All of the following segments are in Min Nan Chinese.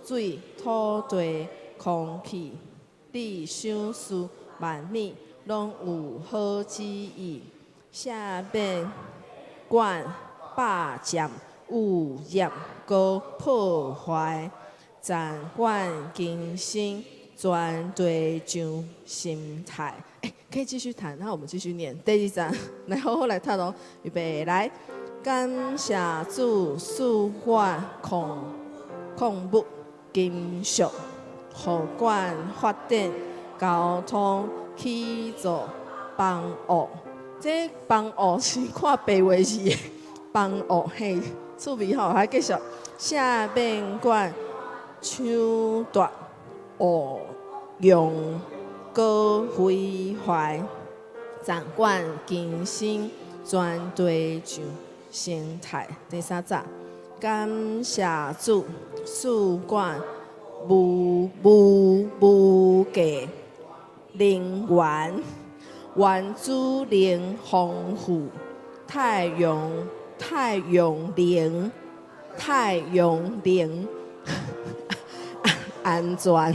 水、土地、空氣，你賞賜萬物，攏有好旨意。赦免阮霸佔、污染、閣破壞，掌管更新全地上生態。欸，可以繼續彈，那我們繼續念第二節，來好好來讀囉，預備來，感謝主賜阮礦礦物金屬，予阮發展交通起造房屋。這房屋是看白話字的房屋，嘿，趣味吼，來繼續。赦免阮搶奪、誤用、閣毀壞，掌管更新全地上生態。第三節，感謝主賜阮無無無價能源，原子能豐富，太陽太陽能太陽能安全啊！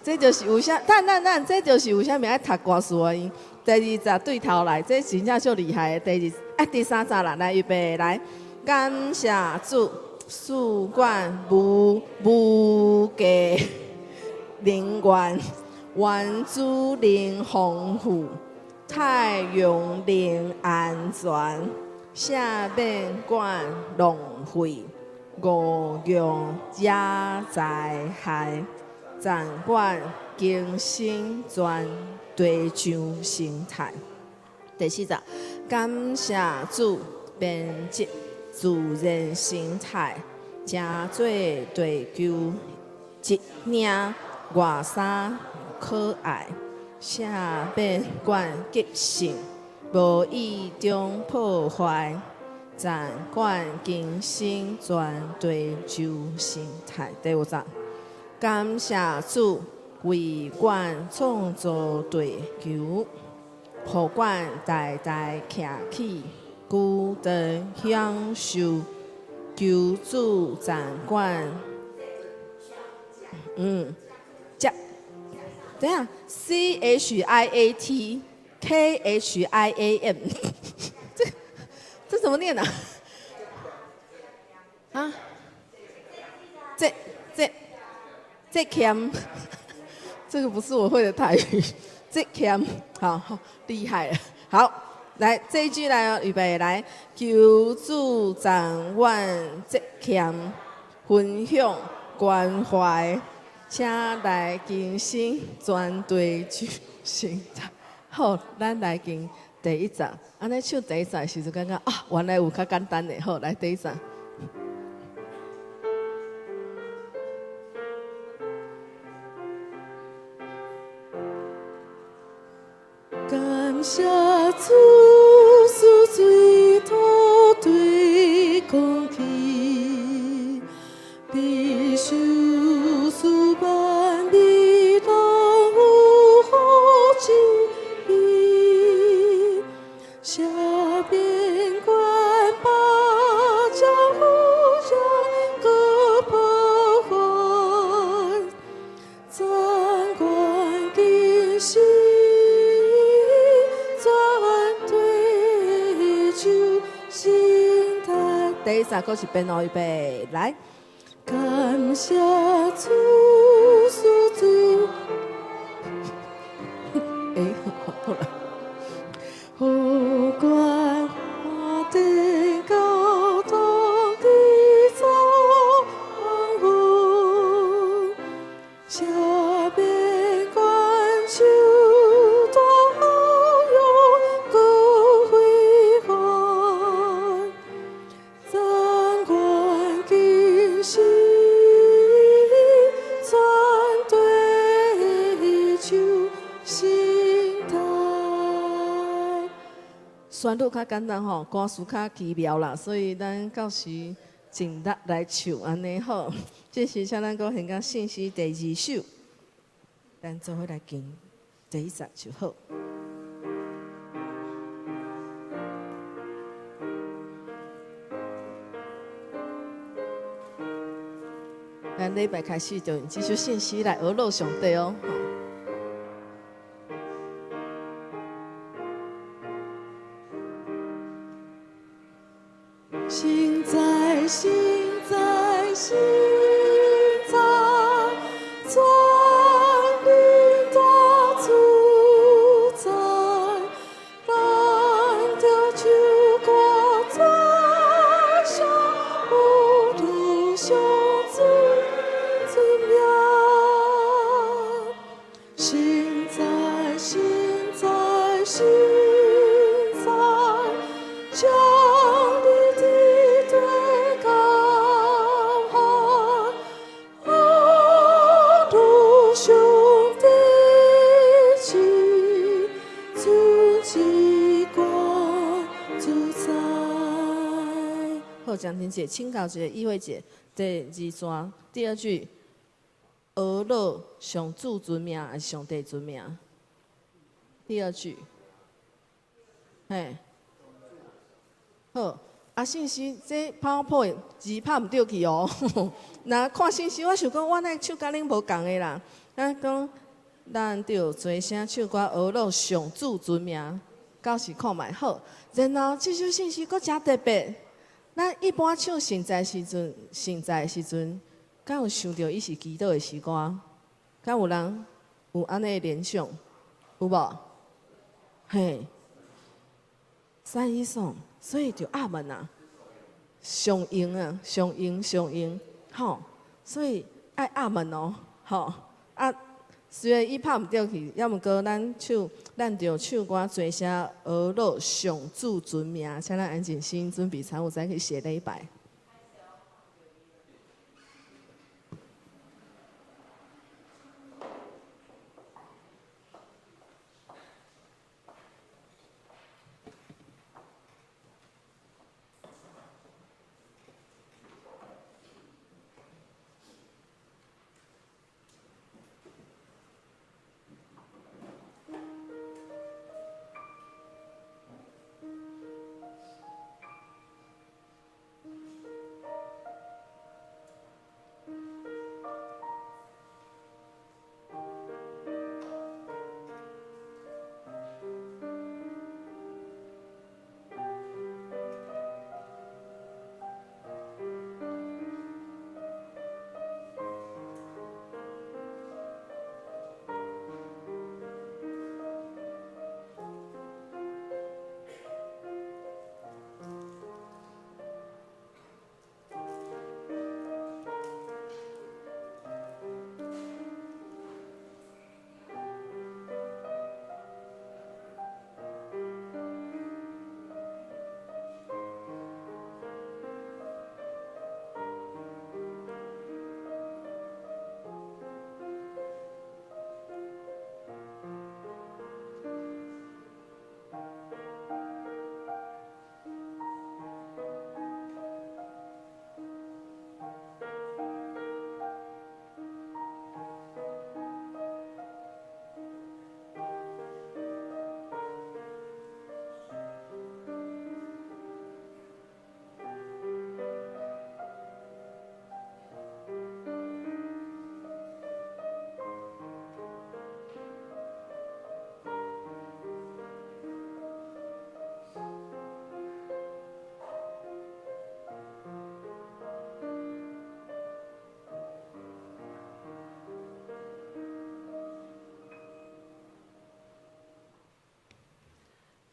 這就是為啥，等等等，這就是為啥物愛讀歌詞原因。第二節對頭來，這真正足厲害的。第二啊，第三節啦，來預備來，感謝主賜阮無無價能源，原子能豐富，太陽能安全，赦免阮浪費、誤用惹災害，掌管更新全地上生態。第四節，感謝主編織自然生態，成做地球一領外衫可愛，赦免阮激性，無意中破壞，掌管更新全地球生態。第五節，感謝主為阮創造地球，予阮代代徛起，孤單享受，求主掌管。嗯，這，等下，CHIAT KHIAM，這這怎麼念啊？啊？這這這欠，這個不是我會的台語。這欠，好好厲害了。好，來這一句來哦，預備來，求主掌管這欠，分享關懷，請來更新全地球生態。好，咱來跟第一節，按呢唱第一節的時陣，感覺啊，原來有較簡單的。好，來第一節。感謝主賜水土地空氣，你賞賜萬物攏有好旨意，赦免阮霸佔污染閣破壞，掌管更新全地球生態。第一節閣是變預備來，感謝主賜水，欸，好啦，予阮發展交通起造房屋，赦免阮搶奪誤用閣毀壞，掌管更新全地球生態。旋律較簡單吼，歌詞較奇妙啦，所以咱到時盡力來唱按呢好。這時請咱閣獻講信息第二首，咱做伙來跟第一節就好。咱禮拜開始就用這首聖詩來呵咾上帝哦。聖哉，聖哉，聖哉，全能大主宰，咱著唱歌讚賞有你上尊尊名。聖哉，聖哉，聖哉，將你的對高喊，呵咾上帝至尊至高主宰。好，江婷姐，請教一下議會姐，第二段第二句，呵咾上主尊名還是上帝尊名？第二句，嘿，好，啊，信息這 PowerPoint 字拍毋對去哦。若看信息，我想講，我哪唱佮恁無仝的啦。咱講，咱著齊聲唱歌，呵咾上主尊名，到時看覓好。然後這首信息閣誠特別，咱一般唱聖哉時陣，聖哉時陣，敢有想著伊是祈禱的詩歌？敢有人有按呢聯想？有無？嘿，三一頌，所以就阿門啊，相應啊，相應相應，吼，所以愛阿門哦，吼啊，雖然伊拍毋對去，猶毋過咱唱，咱著唱歌齊聲呵咾上主尊名，請咱安靜心準備餐午再去寫禮拜。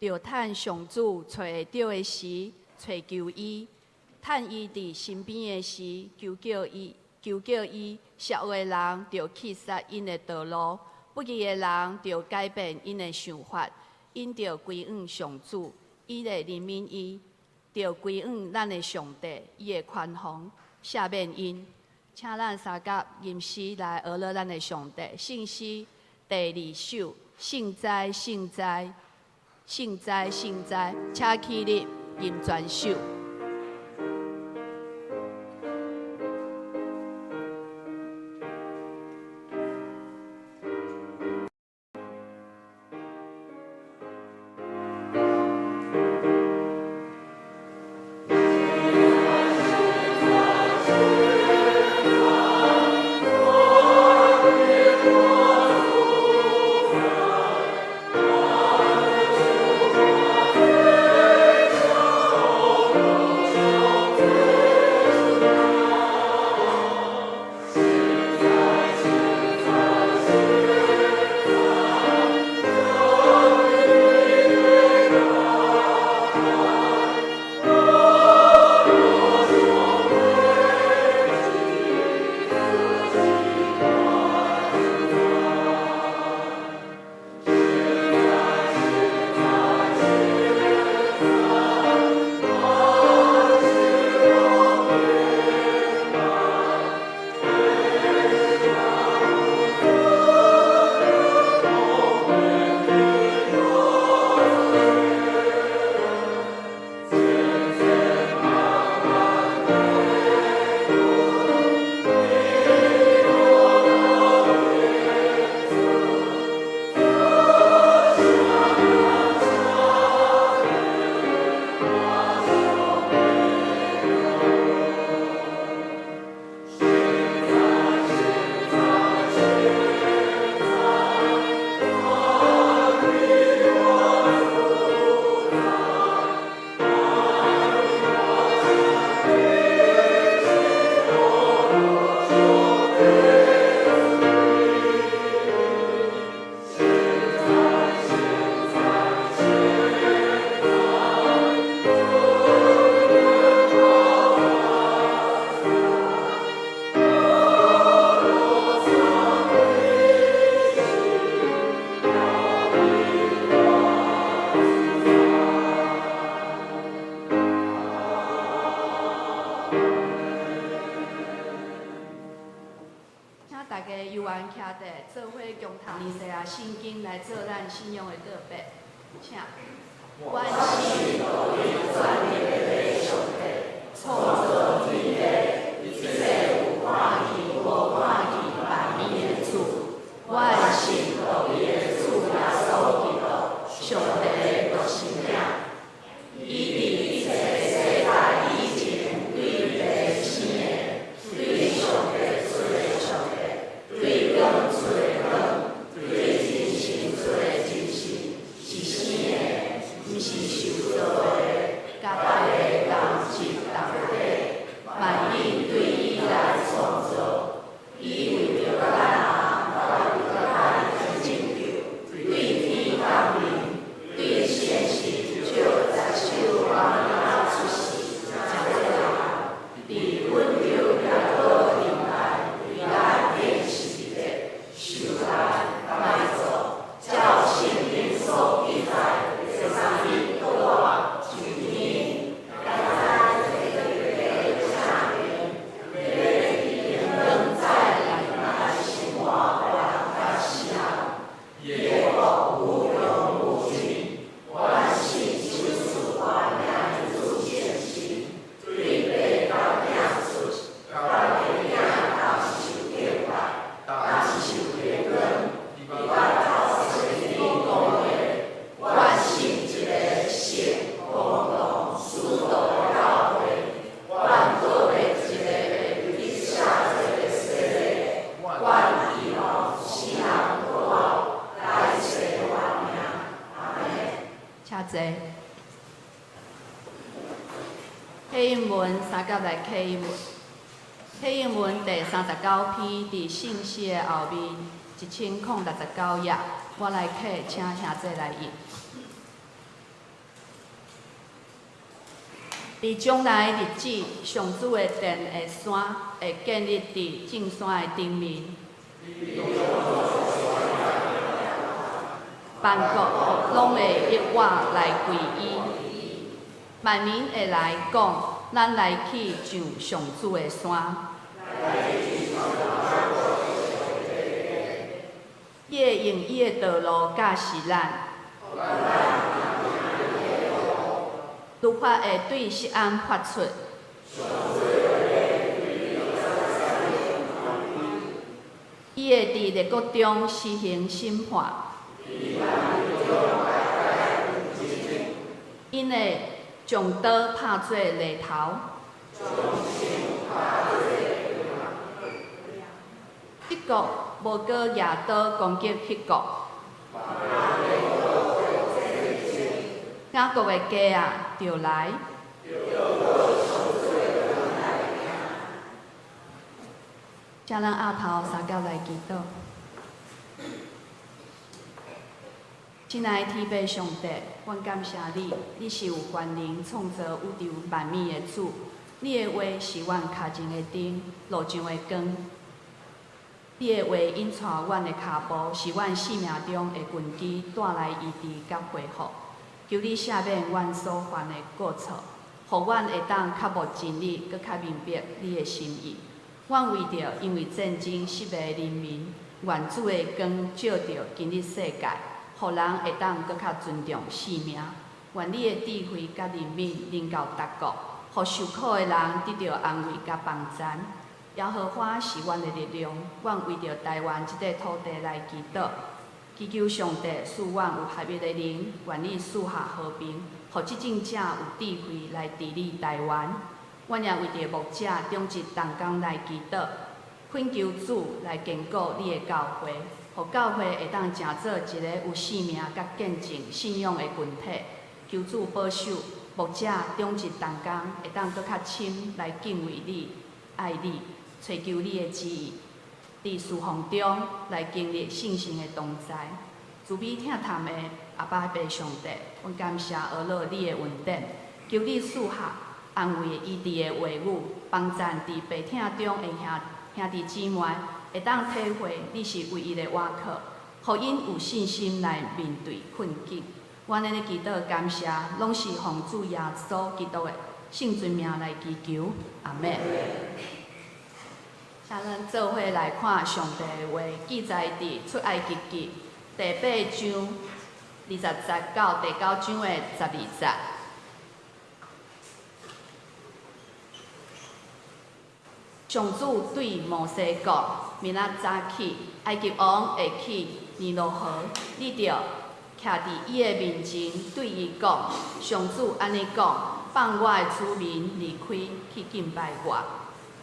著趁上主揣會著的時，揣求伊；趁伊佇身邊的時，求叫伊，求叫伊。邪惡的人著棄殺𪜶的道路，不義的人著改變𪜶的想法，𪜶著歸向上主，伊會憐憫伊；著歸向咱的上帝，伊會寬宏赦免𪜶。請咱相佮吟詩來呵咾咱的上帝。聖詩第二首，聖哉，聖哉。聖哉，聖哉，請起立，吟全首。大家有緣徛佇做伙共讀彌賽亞聖經來做咱信仰的告白，請。阮信獨一全能的上帝，創造天地一切有看見無看見萬物的主。阮信獨一的主耶穌基督，上帝的獨生囝。伊佇一切世代以前對父生的，對上帝出的上帝，對光出的光，對真神出的真神，是生的，毋是受造的，佮父同質同體，萬有對伊來創造，伊為著咱人，為著咱拯救，對天降臨，對聖神照十守王仔出世，成做人，佇本丟彼拉多年代，為咱釘十字架，受難埋葬，照聖經所記載，第三日復活上天，來在光來審判活人佮死人，伊的國無窮無盡。阮信手賜活命的主聖神，對父佮囝出，佮父囝同受敬拜，同受榮光，伊捌透先知講話。阮信一个聖公同使徒的教會，阮倒欲一个會得赦罪的洗禮，阮希望死人復活，來世活命。阿們。請坐。啟應文三甲來啟應文，啟應文第39篇，佇聖詩的後面1069頁，我來啟，請兄弟來譯。佇將來日子，上主的殿的山會建立佇眾山的頂面，萬國攏會一倚來歸伊，萬民會來講，咱來去上上主的山。伊會用伊的道路教示咱，律法會對錫安發出。伊會佇列國中施行審判。𪜶會將刀拍做犁頭。這國無閣舉刀攻擊彼國。雅各的家啊，著來。請咱阿頭三甲來祈禱。親愛的天父上帝，阮感謝你，你是有權能創造宇宙萬物的主。你的話是阮跤前的燈，路上的光。你的話引帶阮的跤步，是阮生命中的根基，帶來醫治佮恢復。求你赦免阮所犯的過錯，予阮會當較無真理，閣較明白你的心意。阮為著因為戰爭失望的人民，願主的光照著今日世界，予人會當閣較尊重生命。願你的智慧佮憐憫臨到逐國，予受苦的人得著安慰佮幫贊。耶和華是阮的力量，阮為著台灣這塊土地來祈禱，祈求上帝賜阮有合一的靈，願意賜下和平，予執政者有智慧來治理台灣。阮也為著牧者長執同工來祈禱，懇求主來堅固你的教會，予教會會當成做一个有生命佮見證信仰的群體。求主保守牧者長執同工會當閣較深來敬畏你、愛你、揣求你的旨意，佇侍奉中來經歷聖神的同在。慈悲疼痛的阿爸父上帝，阮感謝阿樂你的恩典，求你賜下安慰醫治的話語，幫贊佇病痛中的兄兄弟姊妹，會當體會你是唯一的倚靠，予𪜶有信心來面對困境。阮按呢祈禱感謝，攏是奉主耶穌基督的聖尊名來祈求，阿們。請咱做伙來看上帝的話，記載佇出埃及記第八章20節到第九章的12節。上主對摩西講：明仔早起，埃及王會去尼羅河，你著徛佇伊的面前，對伊講：上主按呢講，放我的子民離開去敬拜我。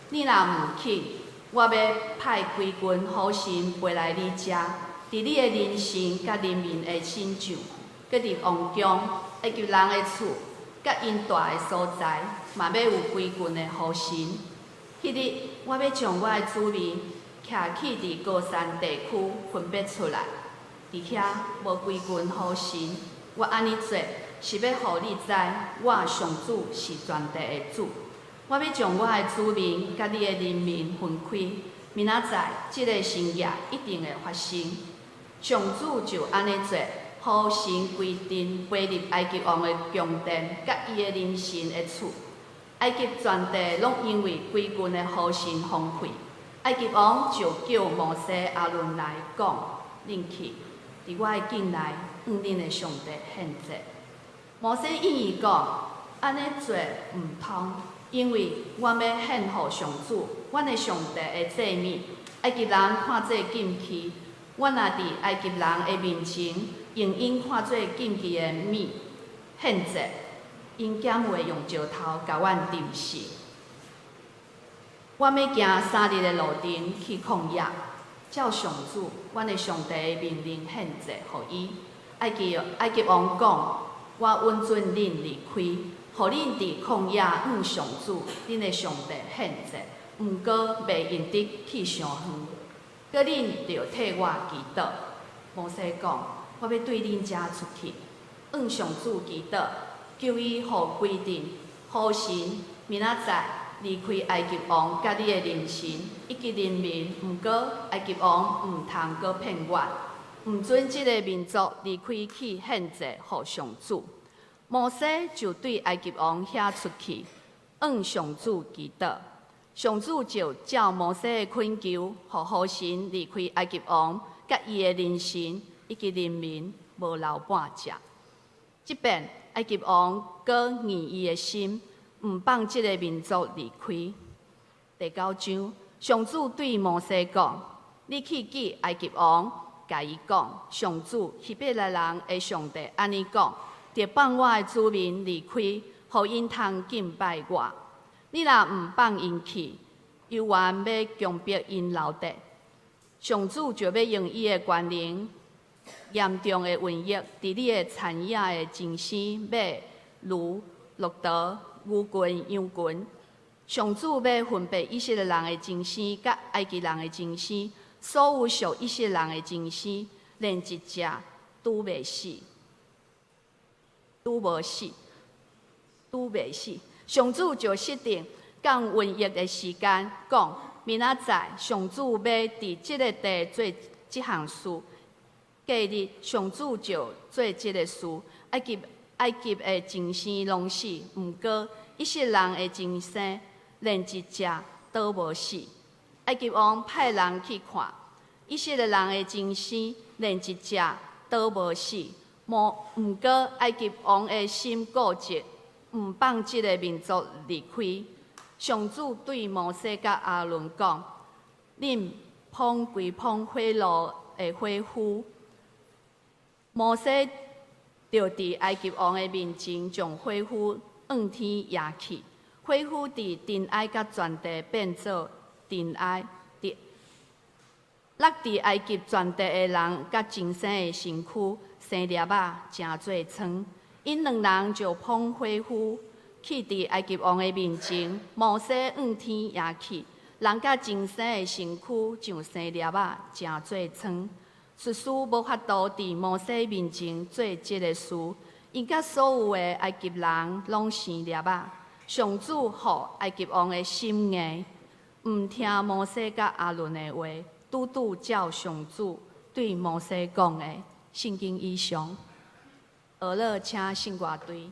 你若毋去，我欲派幾群虎神飛來你遮，佇你的人身佮人民的身上，閣佇王宮以及人的厝，佮𪜶蹛的所在，嘛欲有幾群的虎神。彼日，我欲將我的子民徛去佇歌珊地區分別出來，佇遐無幾群虎神。我按呢做，是欲予你知，我上主是全地的主。我欲將我的子民佮你的人民分開，明仔載這个神跡一定會發生。上主就按呢做，虎神規陣飛入埃及王的宮殿，佮伊的人臣的厝。埃及全地攏因為規群的虎神荒廢。埃及王就叫摩西、亞倫來講：恁去，佇我的境內，向恁的上帝獻祭。摩西應伊講：按呢做毋通，因為阮欲獻予上主，阮的上帝的祭物，埃及人看做禁忌。阮若佇埃及人的面前，用𪜶看做禁忌的物獻祭，𪜶敢會用石頭共阮釘死。阮欲行3日的路程去曠野，照上主，阮的上帝的命令獻祭予伊。埃及王講：我允准恁離開，予恁佇曠野向上主，恁的上帝獻祭，毋過袂用得去傷遠。閣恁著替我祈禱。摩西講：我欲對恁遮出去，向上主祈禱，求伊予規陣虎神明仔載離開埃及王佮你的人臣以及人民。毋過埃及王毋通閣騙阮，毋准這个民族離開去獻祭予上主。摩西就對埃及王遐出去，向上主祈禱。上主就照摩西的懇求，予虎神離開埃及王，佮伊的人臣以及人民，無留半隻。這擺埃及王閣硬伊的心，毋放這个民族離開。第九章，上主對摩西講：你去見埃及王，共伊講，上主希伯來人的上帝按呢講：著放我的子民離開，予𪜶通敬拜我。你若毋放𪜶去，猶原欲強迫𪜶留佇，上主就欲用伊的權能，嚴重的瘟疫，佇你的田野的精生馬、驢、駱駝、牛群、羊群。上主欲分別以色列人的精生，佮埃及人的精生，所有屬以色列人的精生，連一隻拄袂死，拄無死，拄袂死。上主就設定降瘟疫的時間，講明仔載上主欲佇這个地做這項事。隔日上主就做這个事，埃及的精生攏死，毋過以色列人的精生連一隻都無死。埃及王派人去看，以色列人的精生連一隻都無死。毋過埃及王的心固執，毋放這个民族離開。上主對摩西佮亞倫講：恁捧幾捧火爐的火斧。摩西就佇埃及王的面前，將火斧向天舉起，火斧佇塵埃佮全地變做塵埃，佇落佇埃及全地的人佮精生的身軀生粒仔，成做瘡。𪜶兩人就捧火斧去佇埃及王的面前，摩西向天舉起，人佮精生的身軀像生粒仔，成做瘡。術士無法度佇摩西面前做這个事，𪜶佮所有的埃及人攏生粒仔。上主予埃及王的心硬，毋聽摩西佮亞倫的話，拄拄照上主對摩西講的。聖經以上。學了，請聖歌隊。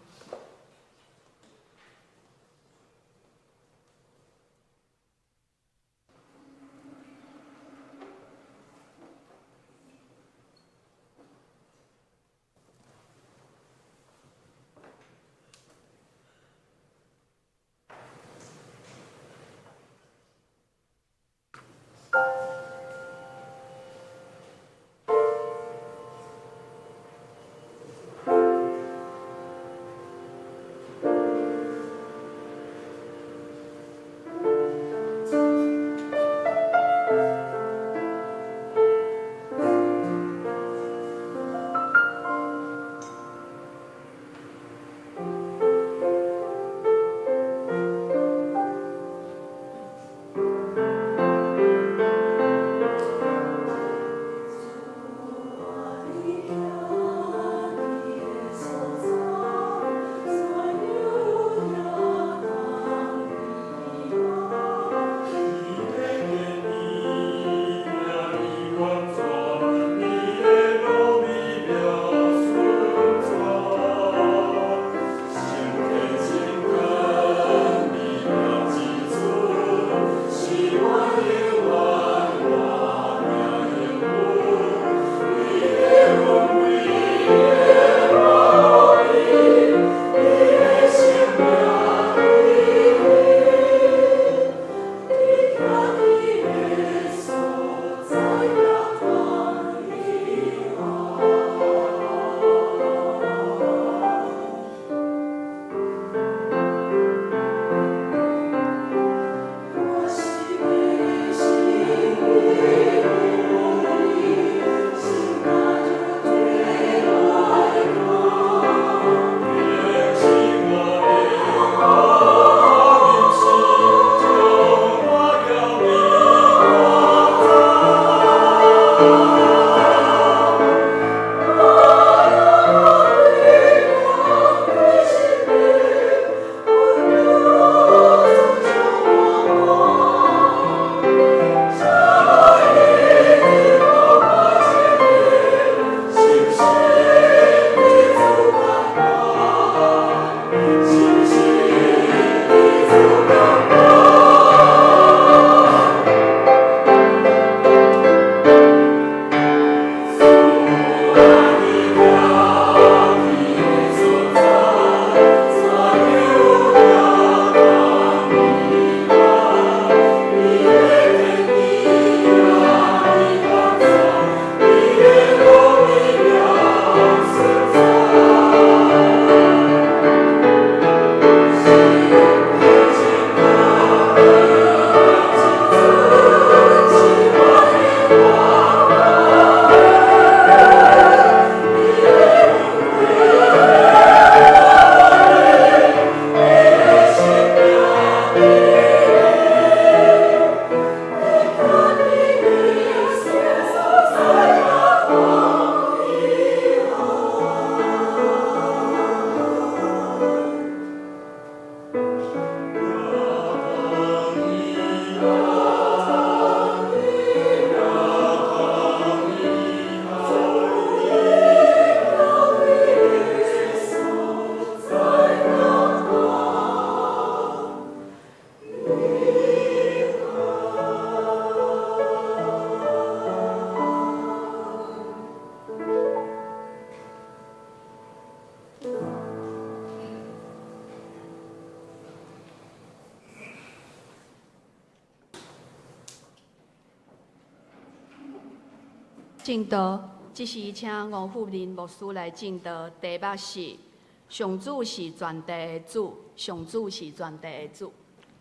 證道，這時請吳富林牧師來證道，題目是“上主是全地的主，上主是全地的主”。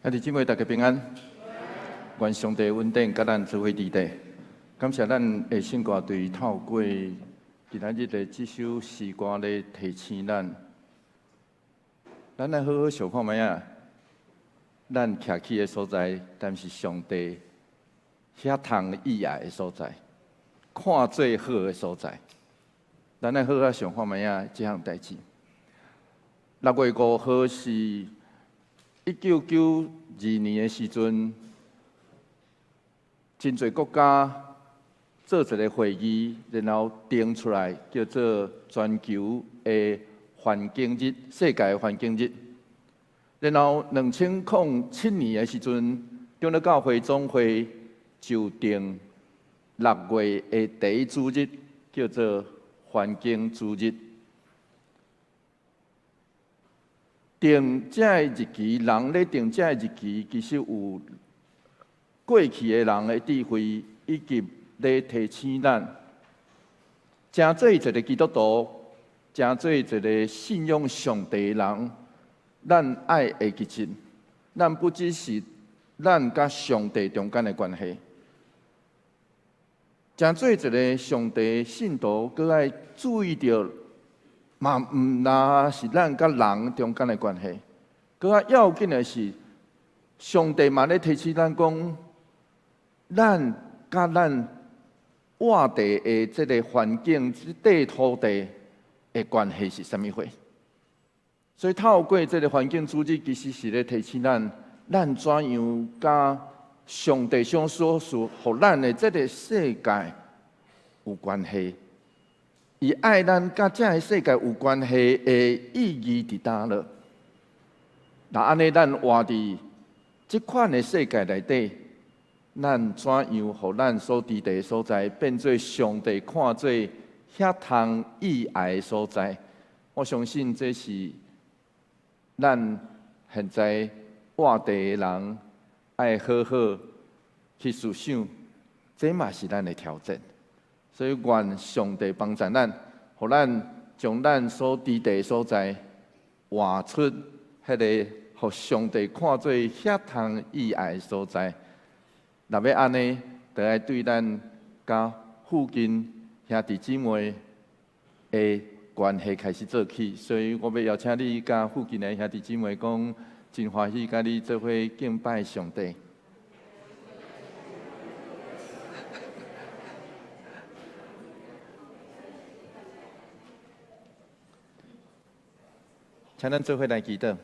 兄弟姊妹，大家平安。願上帝恩典佮咱做伙佇底。感謝咱的聖歌隊透過今仔日的這首詩歌來提醒咱，咱來好好想看覓仔，咱徛起的所在，敢是上帝遐通喜愛的所在，看做好的所在。咱來好好想看覓仔這項代誌。6月5號是1992年的時陣，真濟國家做一個會議，然後定出來叫做全球的環境日、世界的環境日。然後2007年的時陣，長老教會總會就定六月的第一主日叫做環境主日。定這个日期，人咧定這個日期，其實有過去的人的智慧，以及咧提醒咱，成做一個基督徒，成做一個信仰上帝的人，咱愛會記得，咱不只是咱佮上帝中間的關係，成做一個上帝信徒，閣愛注意著，嘛毋但是咱佮人中間的關係，閣較要緊的是，上帝嘛咧提醒咱講，咱佮咱活佇的這个環境、這塊土地的關係是啥物貨？所以透過這个環境主日，其實是咧提醒咱，咱怎樣佮上帝所賜予咱的這个世界有關係。伊愛咱佮這个世界有關係的意義佇佗落？若按呢，咱活佇這款的世界內底，咱怎樣予咱所佇的所在變做上帝看做遐通喜愛的所在？我相信這是咱現在活地的人愛好好去思想，這嘛是咱的挑戰。所以願上帝幫助咱，予咱將咱所佇的所在活出彼个予上帝看做遐通喜愛的所在。若欲按呢，就愛對咱佮附近兄弟姊妹的關係開始做起。所以我欲邀請你佮附近的兄弟姊妹講，真歡喜佮你做伙敬拜上帝。請咱做伙來祈禱。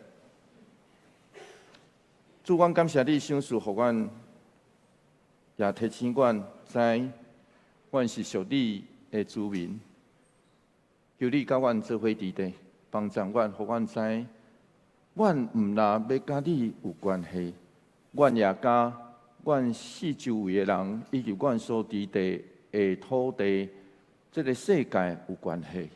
主，阮感謝你賞賜予阮，也提醒阮知，阮是屬你的子民。求你佮阮做伙佇底，幫助阮，予阮知，阮毋但欲佮你有關係，阮也佮阮四周圍的人，以及阮所佇地的土地，這个世界有關係。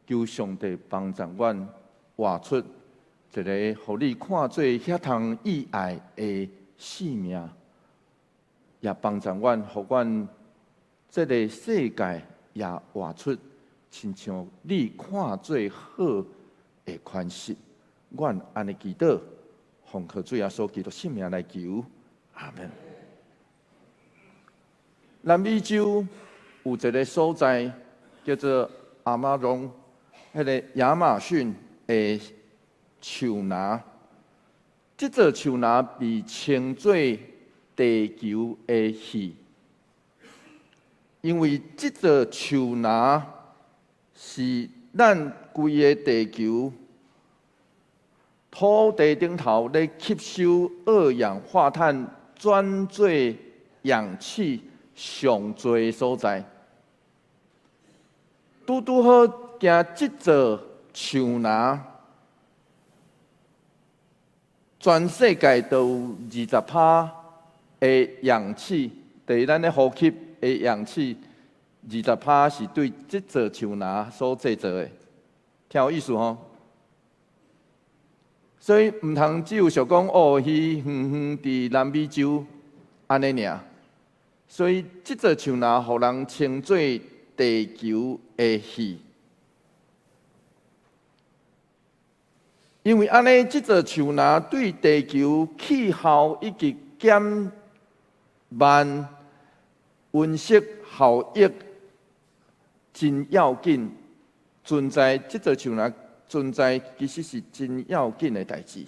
求上帝幫助阮活出一个予你看做遐通喜愛的生命，也幫助阮，予阮這个世界也活出親像你看做好的款式。阮按呢祈禱，奉靠主耶穌基督聖名來求，阿門。南美洲有一個所在叫做亞馬遜，彼个亞馬遜的樹林，這座樹林被稱做地球的肺，因為這座樹林是咱規個地球土地頂頭咧吸收二氧化碳轉做氧氣上濟的所在。拄拄好行這座樹林，全世界都有20趴的氧氣，佇咱咧呼吸的氧氣，二十趴是對這座樹林所製造的，聽有意思吼？所以毋通只有想講哦，彼遠遠佇南美洲按呢爾。所以這座樹林予人稱做地球的肺。因為按呢，這座樹林對地球氣候以及減慢溫室效應真要緊，存在這座樹林存在其實是真要緊的代誌。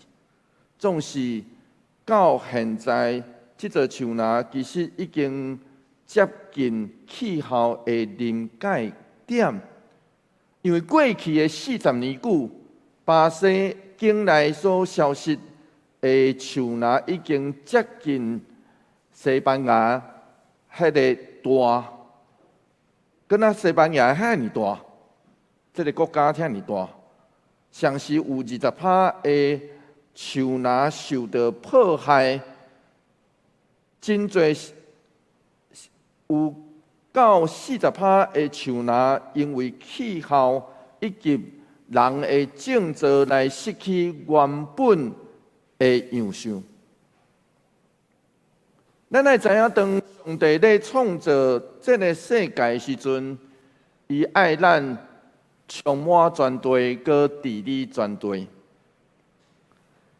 總是到現在，這座樹林其實已經接近氣候的臨界點，因為過去的40年久，巴西境內所消失的樹林已經接近西班牙彼个大，敢若西班牙遐爾大，這个國家遐爾大，上時有20%的樹林受到破壞，真濟有到40%的樹林因為氣候以及人的種植來失去原本的樣式。咱愛知影，當上帝咧創造這个世界時陣，伊愛咱充滿全地，閣治理全地。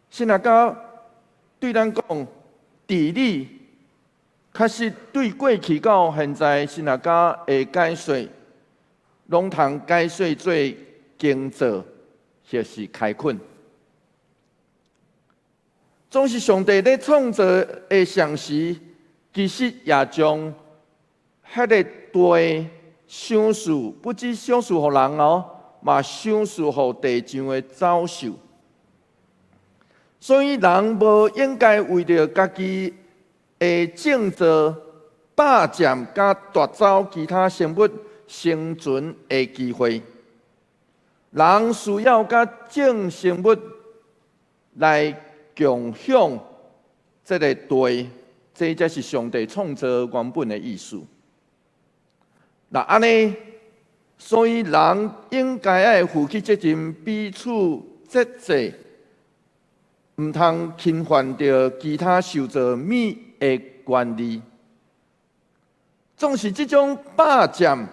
神學家對咱講，治理確實對過去到現在，神學家的解說，攏通解說做耕作或是開墾。總是上帝咧創造的同時，其實也將彼个地賞賜，不只賞賜予人哦，嘛賞賜予地上的走獸。所以人無應該為著家己的種作霸佔佮奪走其他生物生存的機會。人需要佮眾生物來共享這个地，這才是上帝創造原本的意思。若按呢，所以人應該愛負起責任，彼此節制，毋通侵犯著其他受造物的權利。總是這種霸佔、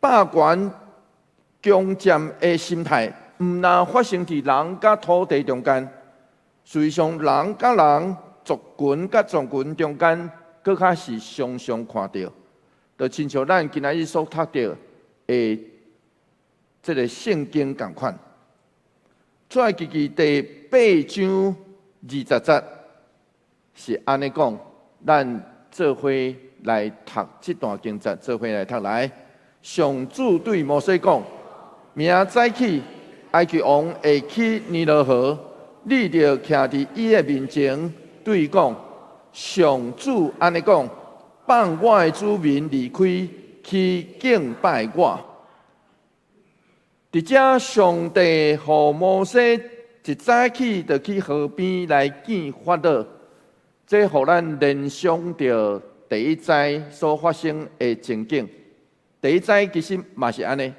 霸權、強佔的心態，毋但發生佇人佮土地中間，事實上人佮人、族群佮族群中間，閣較是常常看著，就親像咱今仔日所讀著的這个聖經仝款。出埃及記第八章20節是按呢講，咱做伙來讀這段經節，做伙來讀來。上主對摩西講：明仔早起，埃及王會去尼羅河，你著徛佇伊的面前，對伊講：上主按呢講，放我的子民離開，去敬拜我。佇遮，上帝予摩西一早起就去河邊來見法老，這予咱聯想著第一災所發生的情景。第一災其實嘛是按呢，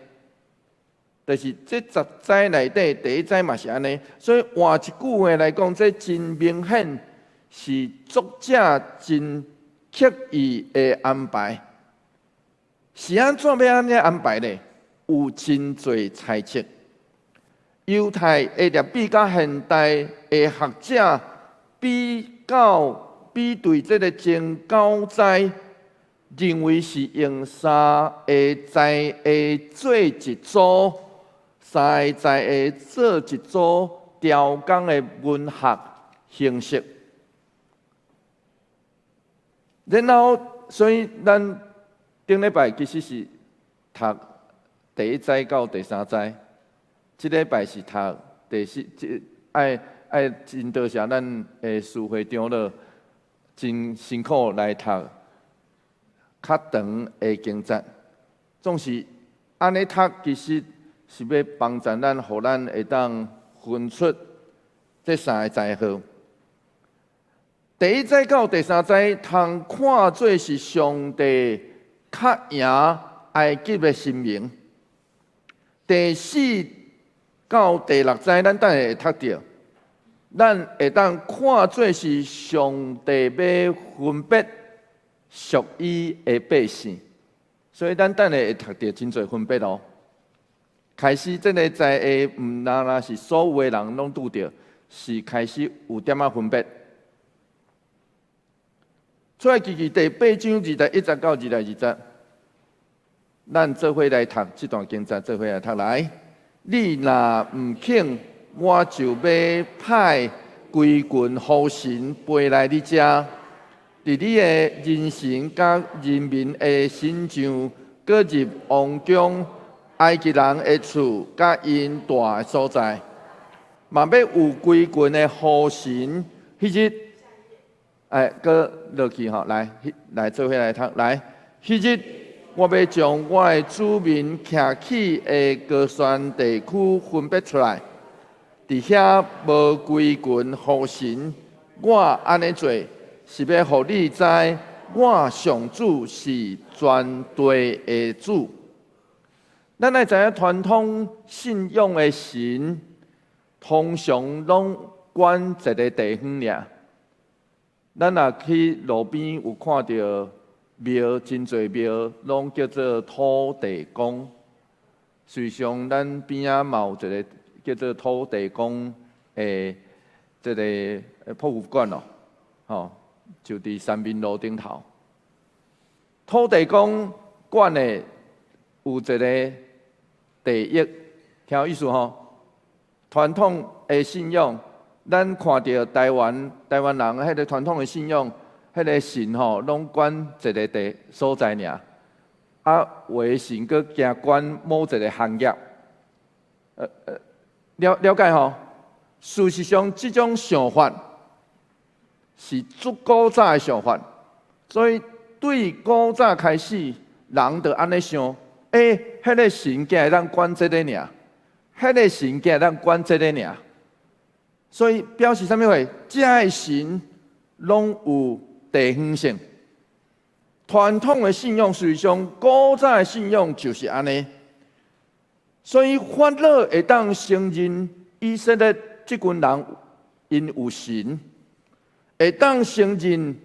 就是這十災內底第一災嘛是按呢。所以換一句話來講，這真明顯是作者真刻意的安排。是按怎欲按呢安排呢？有真濟猜測。猶太的拉比佮現代的學者比較比對這个前九災，認為是用三个災的做一組，三個災的做一組調工的文學形式。然後，所以咱頂禮拜其實是讀第一災到第三災，這禮拜是讀第四，這愛愛真多謝咱的司會長老真辛苦來讀較長的經節，總是按呢讀，其實是欲幫助咱，予咱會當分出這三个災禍。第一災到第三災，通看做是上帝較贏埃及的神明。第四到第六災，咱等下會讀著，咱會當看做是上帝欲分別屬伊的百姓，所以咱等下會讀著真濟分別哦。開始這個災禍，毋但若是所有的人攏拄著，是開始有點仔分別。出埃及記第八章21節到22節，咱做伙來讀這段經節，做伙來讀來。你若毋肯，我就欲派規群鵠神飛來你遮，佇你的人神佮人民的身上，閣入王宮、埃及人的厝，佮𪜶蹛的所在，嘛欲有規群的鵠神，彼日，哎，閣落去吼，來，來做伙來讀，來，彼日我欲將我的子民徛起的歌旋地區分別出來。佇遐無規群鵠神，我按呢做是欲予你知，我上主是全地的主。咱愛知影傳統信仰的神，通常攏管一个地方爾。咱若去路邊有看著廟，真濟廟攏叫做土地公。事實上，咱邊仔嘛有一个叫做土地公的這个博物館咯，吼，就佇三民路頂頭。土地公管的有一个地域，聽有意思吼？傳統的信仰，咱看著台灣人彼个傳統的信仰，彼个神吼，攏管一个地所在爾。啊，有的神閣加管某一个行業，了解吼？事實上，這種想法是足古早的想法，所以對古早開始，人就按呢想：欸，彼个神敢會當管這個爾，彼个神敢會當管這個爾。所以表示啥物話？這个神攏有地方性。傳統的信仰，事實上古早的信仰就是按呢。所以法老會當承認以色列這群人𪜶有神，會當承認，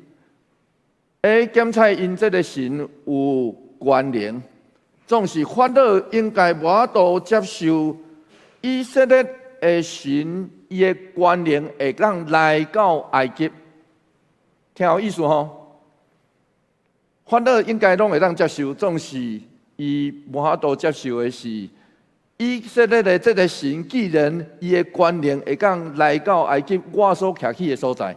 會檢查𪜶這个神有權能，總是法老應該無法度接受以色列的神伊的權能會當來到埃及，聽有意思吼？法老應該攏會當接受，總是伊無法度接受的是，以色列的這个神既然伊的權能會當來到埃及，我所徛起的所在，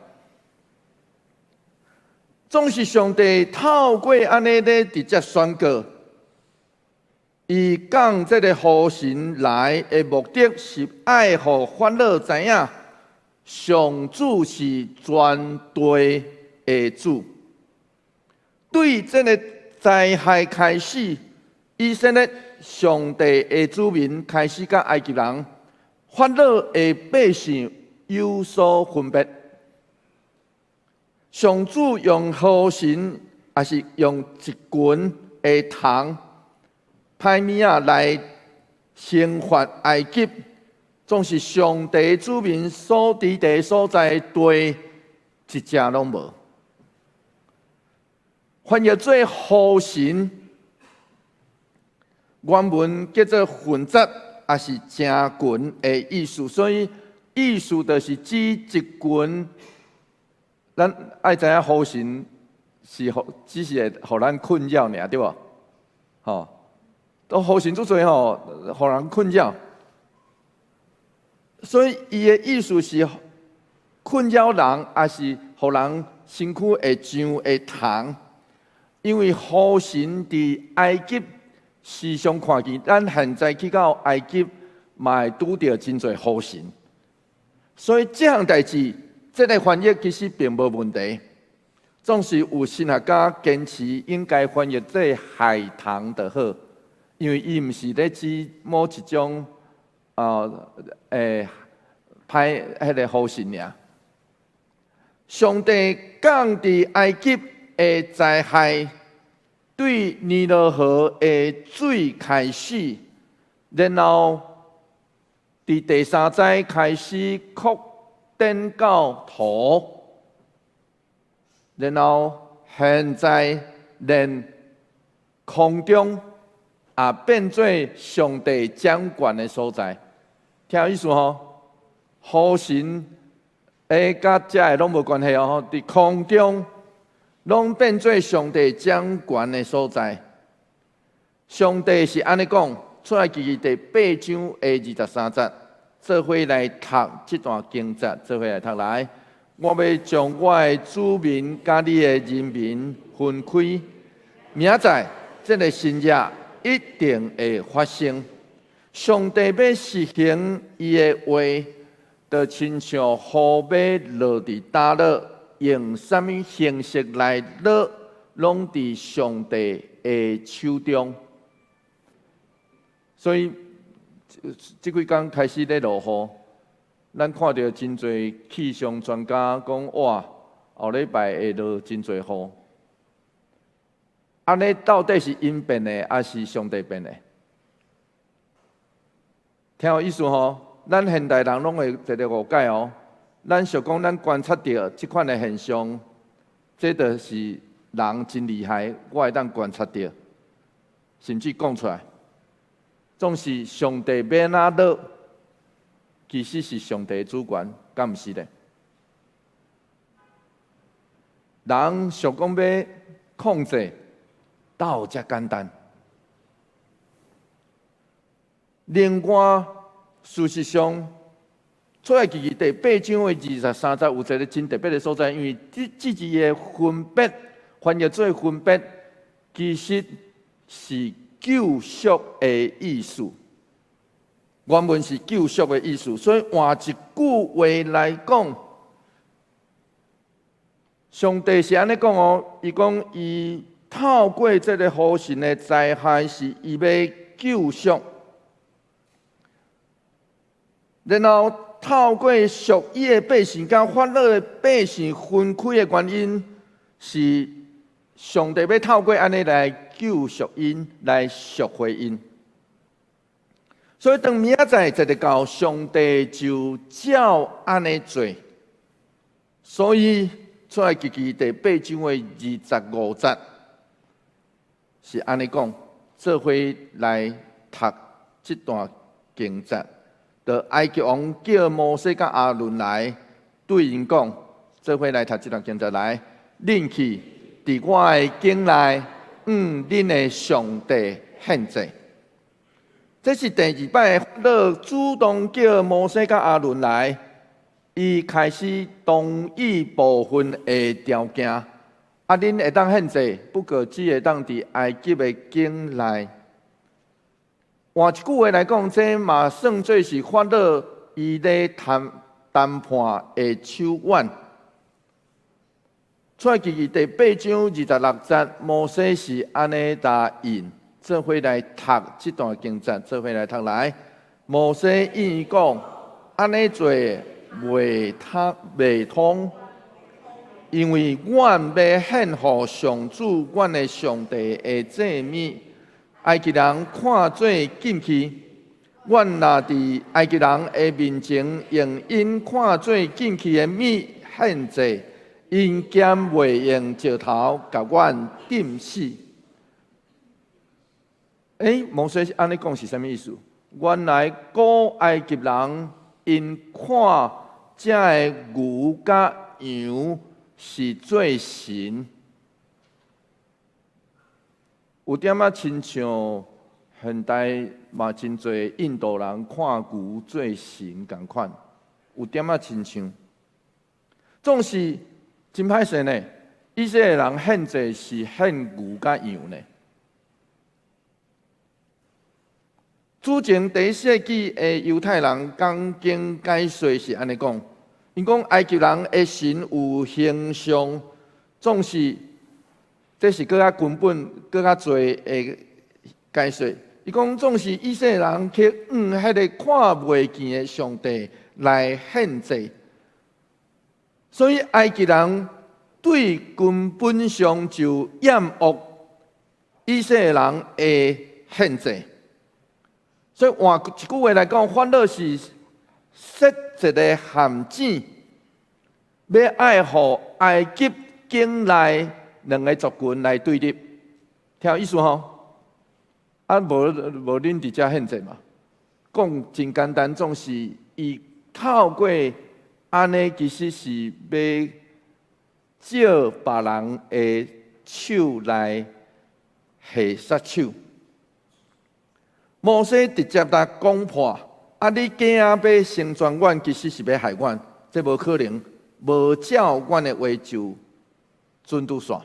總是上帝透過按呢咧直接宣告，伊降這个鵠神來的目的是愛予法老知影，上主是全地的主。對這个災害開始，以色列上帝的子民開始佮埃及人、法老的百姓有所分別。上主用鵠神，抑是用一群的蟲、歹物仔來懲罰埃及，總是上帝子民所佇的所在地，一隻攏無。翻譯做鵠神，原文叫做混雜，抑是成群的意思，所以意思就是指一群。咱愛知影鵠神是予，只是會予咱困擾爾，對無？吼，都鵠神足濟吼，予人困擾。所以伊的意思是困擾人，抑是予人身軀會長會蟲。因為鵠神佇埃及時常看見，咱現在去到埃及，嘛會拄著真濟鵠神。所以這項代誌，這个翻譯其實並無問題。總是有神學家堅持應該翻譯做海棠就好，因為伊毋是咧指某一種歹彼个鵠神爾。上帝降佇埃及的災害，對尼羅河的水開始，然後佇第三災開始擴典教徒，然後現在連空中也變做上帝掌權的所在，聽有意思吼？雨神會佮遮的攏無關係哦，佇空中攏變做上帝掌權的所在。上帝是按呢講，出埃及記第八章的23節，做伙來讀這段經節，做伙來讀來。我欲將我的子民佮你的人民分開，明仔載這个新約一定會發生。上帝欲實行伊的話，就親像雨欲落佇佗落，用啥物形式來落，攏佇上帝的手中。所以，這幾工開始咧落雨，咱看著真濟氣象專家講，哇，後禮拜會落真濟雨。按呢到底是𪜶變的，抑是上帝變的？聽有意思吼？咱現代人攏會一个誤解哦。咱想講，咱觀察著這款的現象，這就是人真厲害，我會當觀察著，甚至講出來。總是上帝欲按怎落，其實是上帝主權，敢毋是咧？人想講欲控制，佗有遮簡單？另外，事實上，出埃及記第八章的23節有一个真特別的所在，因為這這字的分別，翻譯做分別，其實是救贖的意思。原文是救贖的意思，所以換一句話來講，上帝是按呢講哦，伊講伊透過這个雨神的災害，是伊欲救贖，然後透過屬伊的百姓佮法老的百姓分開的原因，是上帝欲透過按呢來救贖𪜶，來贖回𪜶。所以當明仔載一直到，上帝就照按呢做。所以出埃及記第八章的25節是按呢講，做伙來讀這段經節。就埃及王叫摩西佮亞倫來，對𪜶講，做伙來讀這段經節來，恁去佇我的境內，向恁的上帝獻祭。這是第二擺，法老主動叫摩西佮亞倫來，伊開始同意部分的條件。啊，恁會當獻祭，不過只會當佇埃及的境內。換一句話來講，這嘛算做是法老伊咧談談判的手腕。出埃及記第八章26節，摩西是按呢答應，做伙來讀這段經節，做伙來讀來。摩西應伊講，按呢做袂通袂通，因為阮欲獻予上主，阮的上帝的祭物，埃及人看做禁忌。阮若佇埃及人的面前用𪜶看做禁忌的物獻祭，𪜶敢袂用石頭共阮釘死？欸，摩西按呢講是啥物意思？原來古埃及人𪜶看這个牛佮羊是做神，有點仔親像現代嘛真濟印度人看牛做神仝款，有點仔親像。總是真歹勢呢，以色列人獻祭是獻牛佮羊呢。主前第一世紀的猶太人講經解說是按呢講，𪜶講埃及人的神有形象，總是這是閣較根本、閣較濟的解說。伊講總是以色列人去向彼个看袂見的上帝來獻祭，所以埃及人對根本上就厭惡以色列人的獻祭。所以換一句話來講，法老是設一个陷阱，欲愛予埃及境內兩个族群來對立，聽有意思吼？啊，無無恁佇遮獻祭嘛？講真簡單，總是伊透過按呢，其實是欲借別人的手來下殺手。摩西直接來講破，啊！你囝欲成全阮，其實是欲害阮，這無可能，無照阮的話就準拄煞。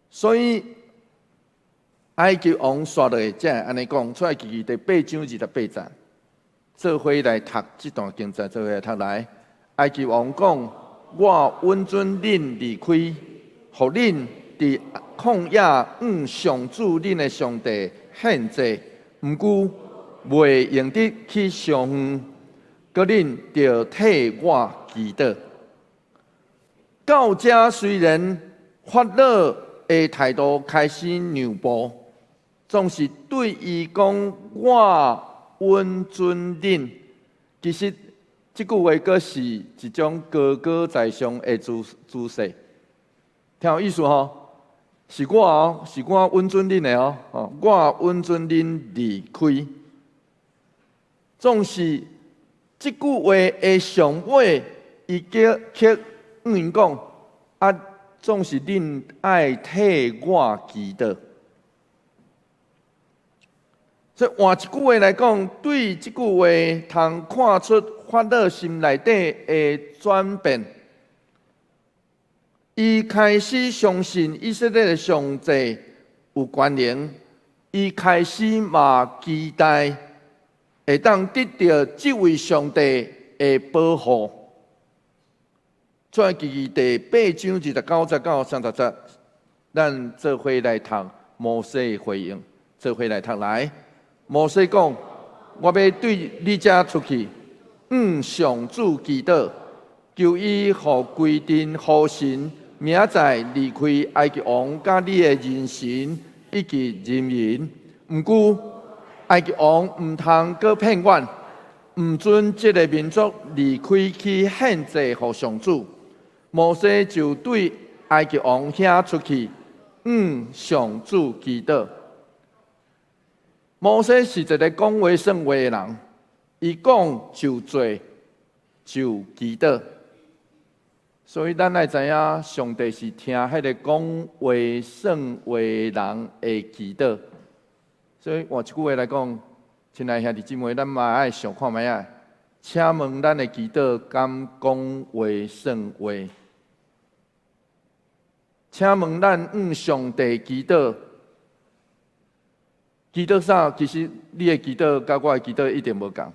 所以埃及王煞落來才會按呢講，出埃及記第八章二十八節，做伙來讀這段經節，做伙來讀來。埃及王講：我允准恁離開，予恁佇曠野向上主恁的上帝獻祭，毋過袂用得去傷遠，閣恁著替我祈禱。到這雖然法老的態度開始讓步，總是對伊講我允准恁。其實這句話閣是一種高高在上的姿勢，聽有意思吼？是我哦，是我允准恁的哦，我允准恁離開。總是這句話的上尾，伊叫去向𪜶講啊，總是恁愛替我祈禱。所以換一句話來講，對這句話通看出法老心內底的轉變。伊開始相信以色列的上帝有權能，伊開始嘛期待會當得著這位上帝的保護。出埃及記第八章二十九節到三十節，咱做伙來讀摩西的回應，做伙來讀來。摩西講：我欲對你遮出去，向上主祈禱，求伊予規陣雨神明仔載離開埃及王佮你的人神以及人民。毋過埃及王毋通閣騙阮，毋准這个民族離開去獻祭予上主。摩西就對埃及王遐出去，向上主祈禱。摩西是一个講話算話的人，伊講就做，就祈禱。所以咱愛知影，上帝是聽彼个講話算話的人的祈禱。所以換一句話來講，親愛兄弟姊妹，咱嘛愛想看覓仔。請問咱的祈禱敢講話算話？請問咱向上帝祈禱，祈禱啥？其實你的祈禱佮我的祈禱一定無仝。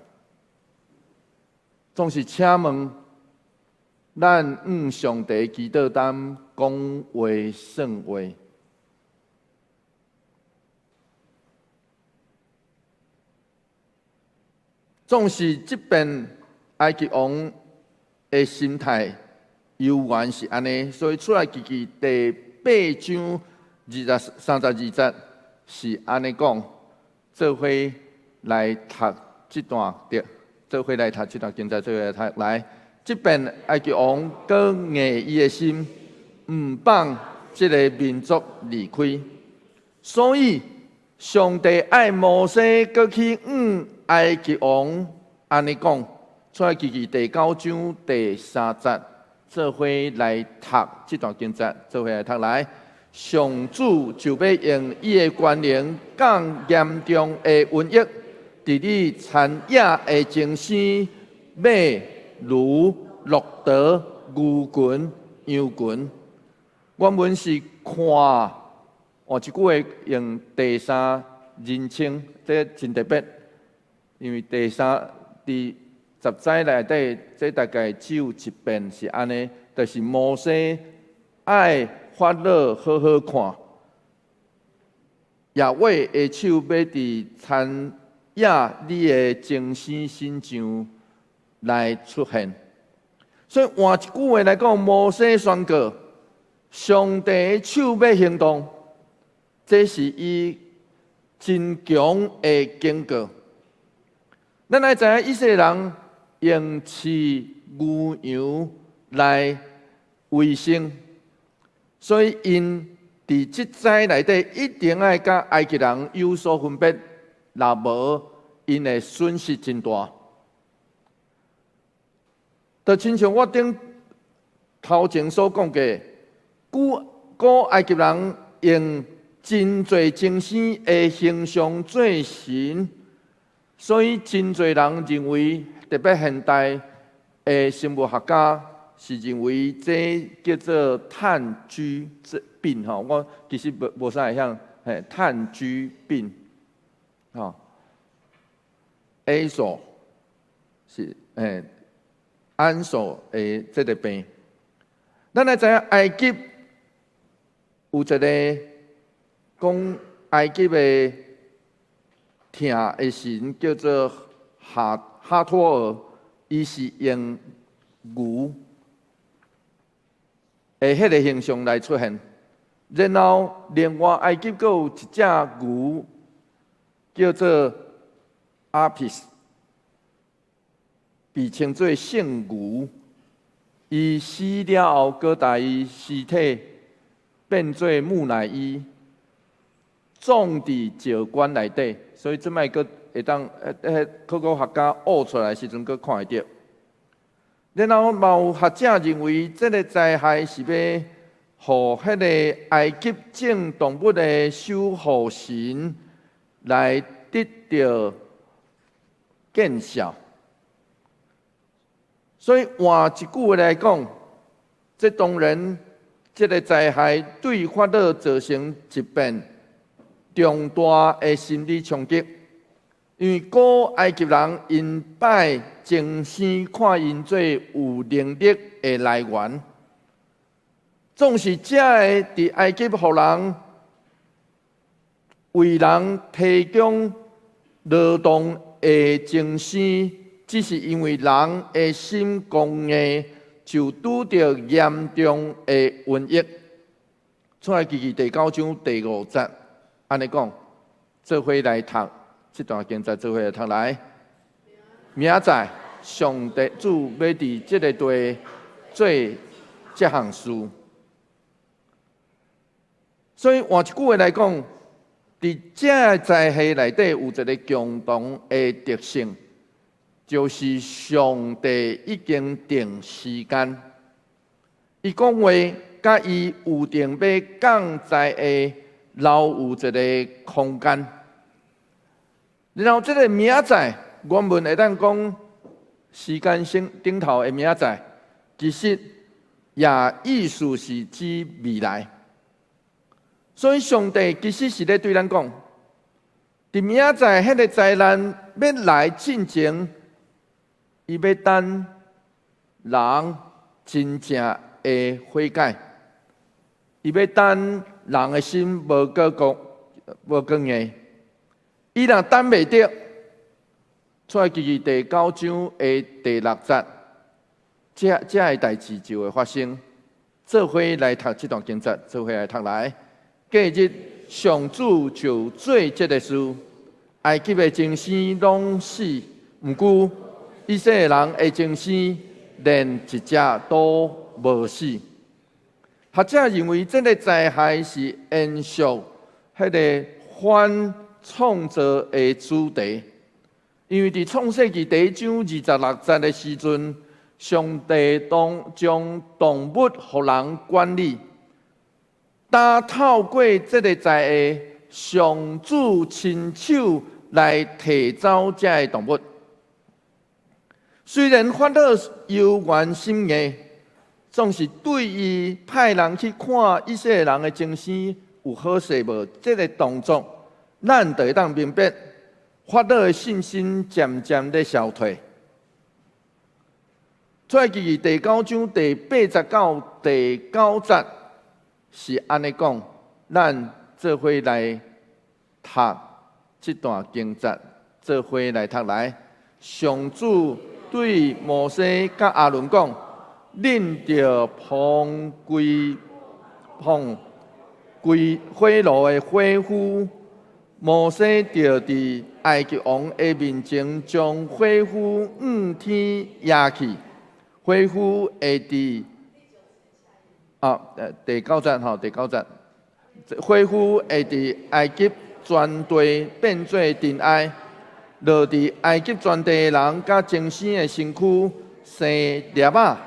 總是請問咱向上帝祈禱，敢講話算話？總是這邊埃及王的心態猶原是按呢，所以出埃及記第八章32節是按呢講，做伙來讀這段對，做伙來讀這段經節，做伙來讀來。這邊埃及王閣硬伊的心，毋放這个民族離開，所以上帝愛摩西閣去向埃及王按呢講，出埃及記第九章第三節，做伙來讀這段經節，做伙來讀來。上主就欲用伊的權能降嚴重的瘟疫，佇你田野的精牲、馬、驢、駱駝、牛群、羊群。原文是看，換一句話用第三人稱，這真特別，因為第三佇十災內底，這大概只有一遍是按呢，就是摩西愛法老好好看，耶和華的手欲佇田野你的精牲身上來出現。所以換一句話來講，摩西宣告上帝的手欲行動，這是伊真強的警告。咱愛知影以色列人用飼牛羊來為生，所以𪜶佇這災內底一定愛佮埃及人有所分別，若無𪜶會損失真大。就親像我頂頭前所講過，古埃及人用真濟精生的形象做神，所以真濟人認為，特別現代的生物學家是認為這叫做炭疽病吼。我其實無啥會曉，嘿，炭疽病，吼，Azo 是嘿，安索的這个病。咱來知影埃及有一个講埃及的疼的神叫做哈托爾，伊是用牛的彼个形象來出現。然後另外埃及閣有一隻牛叫做阿皮斯，被稱做聖牛。伊死了後，閣共伊屍體變做木乃伊，葬佇石棺內底。所以這擺閣會當，彼考古學家挖出來時陣，閣看會著。然後嘛有學者認為，這个災害是欲予彼个埃及眾動物的守護神來得著見笑。所以換一句話來講，這當然，這个災害對法老造成一遍重大的心理衝擊，因為古埃及人𪜶拜精生，看𪜶做有能力的來源，總是這个佇埃及予人為人提供勞動的精生，只是因為人的心剛硬，就拄著嚴重的瘟疫。出埃及記第九章第五節，按呢講，做伙來讀這段經節，做伙來讀來。明仔載，上帝主欲佇這个地做這項事。所以換一句話來講，佇這个災害內底有一个共同的特性，就是上帝已經定時間，伊講話佮伊預定欲降災的留有一个空間。然後這个明仔載，原文會當講時間線頂頭的明仔載，其實也意思是指未來。所以上帝其實是咧對咱講，佇明仔載彼个災難欲來進前，伊欲等人真正的悔改，伊欲等人的心無閣剛無閣硬，伊若等袂著，出埃及記第九章的第六節，這个代誌就會發生。做伙來讀這段經節，做伙來讀來。隔日，上主就做這个事，埃及的精生攏死，毋過以色列人的精生連一隻都無死。學者認為這个災害是延續彼个反創造的主題，因為佇創世記第一章26節的時陣，上帝當將動物予人管理，但透過這个災害，上主親手來提走這个動物。雖然法老猶原心硬，總是對伊派人去看以色列人的精生有好勢無，這个動作，咱就會當明白，法老的信心漸漸咧消退。出埃及記第九章第八節到第九節是按呢講，咱做伙來讀這段經節，做伙來讀來。上主對摩西佮亞倫講：恁著捧歸捧歸火爐的火斧。摩西就佇埃及王的面前將火斧向天舉起，火皮膚會佇啊，第九節吼，第九節，皮膚會佇埃及全地變做塵埃，落佇埃及全地的人佮精生的身軀生粒仔，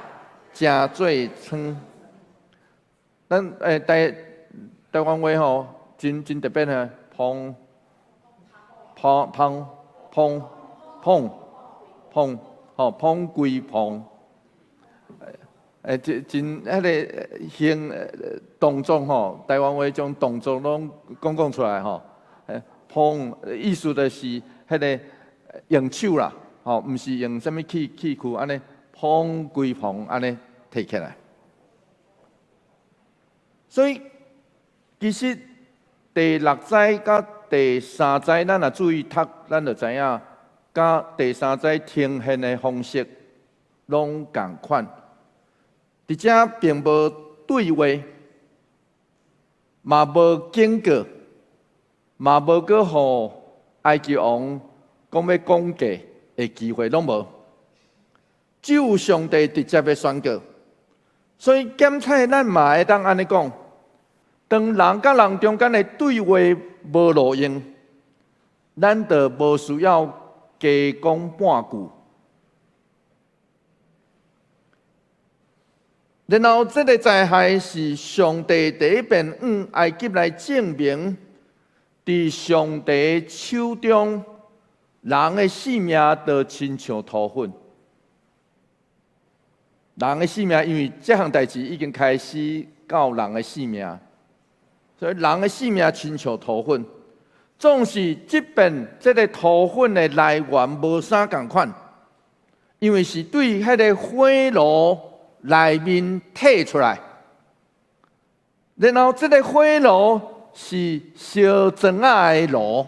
成做瘡。咱台灣話吼，真特別呢，碰碰碰碰碰碰，吼碰歸碰。真彼个形動作吼，台灣話將動作攏講出來吼。碰意思就是彼个用手啦，吼，毋是用啥物器具按呢碰規碰按呢提起來。所以其實第六災佮第三災，咱若注意讀，咱就知影，佮第三災呈現的方式攏仝款。佇遮並無對話，嘛無警告，嘛無閣予埃及王講欲講價的機會，攏無。只有上帝直接的宣告。所以檢採咱嘛會當按呢講：當人佮人中間的對話無路用，咱就無需要加講半句。然後，這个災害是上帝第一遍向埃及來證明，佇上帝手中，人的性命就親像塗粉。人的性命，因為這項代誌已經開始到人的性命，所以人的性命親像塗粉。總是這遍這个塗粉的來源無啥仝款，因為是對彼个火爐內面提出來，然後這个火爐是燒磚仔的爐，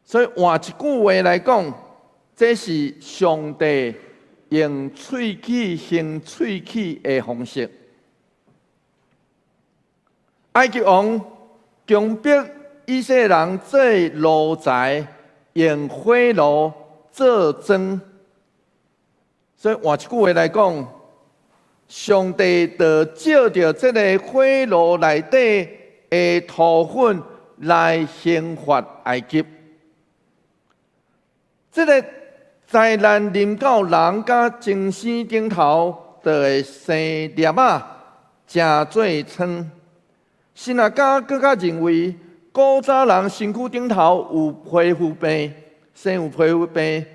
所以換一句話來講，這是上帝用喙齒行喙齒的方式。埃及王強迫以色列人做奴才，用火爐做磚。所以換一句話來講，上帝就藉著這个火爐內底的塗粉來刑罰埃及。這个災難臨到人佮精生頂頭，就會生粒仔，成做瘡。神學家閣較認為，古早人身軀頂頭有皮膚病，生有皮膚病。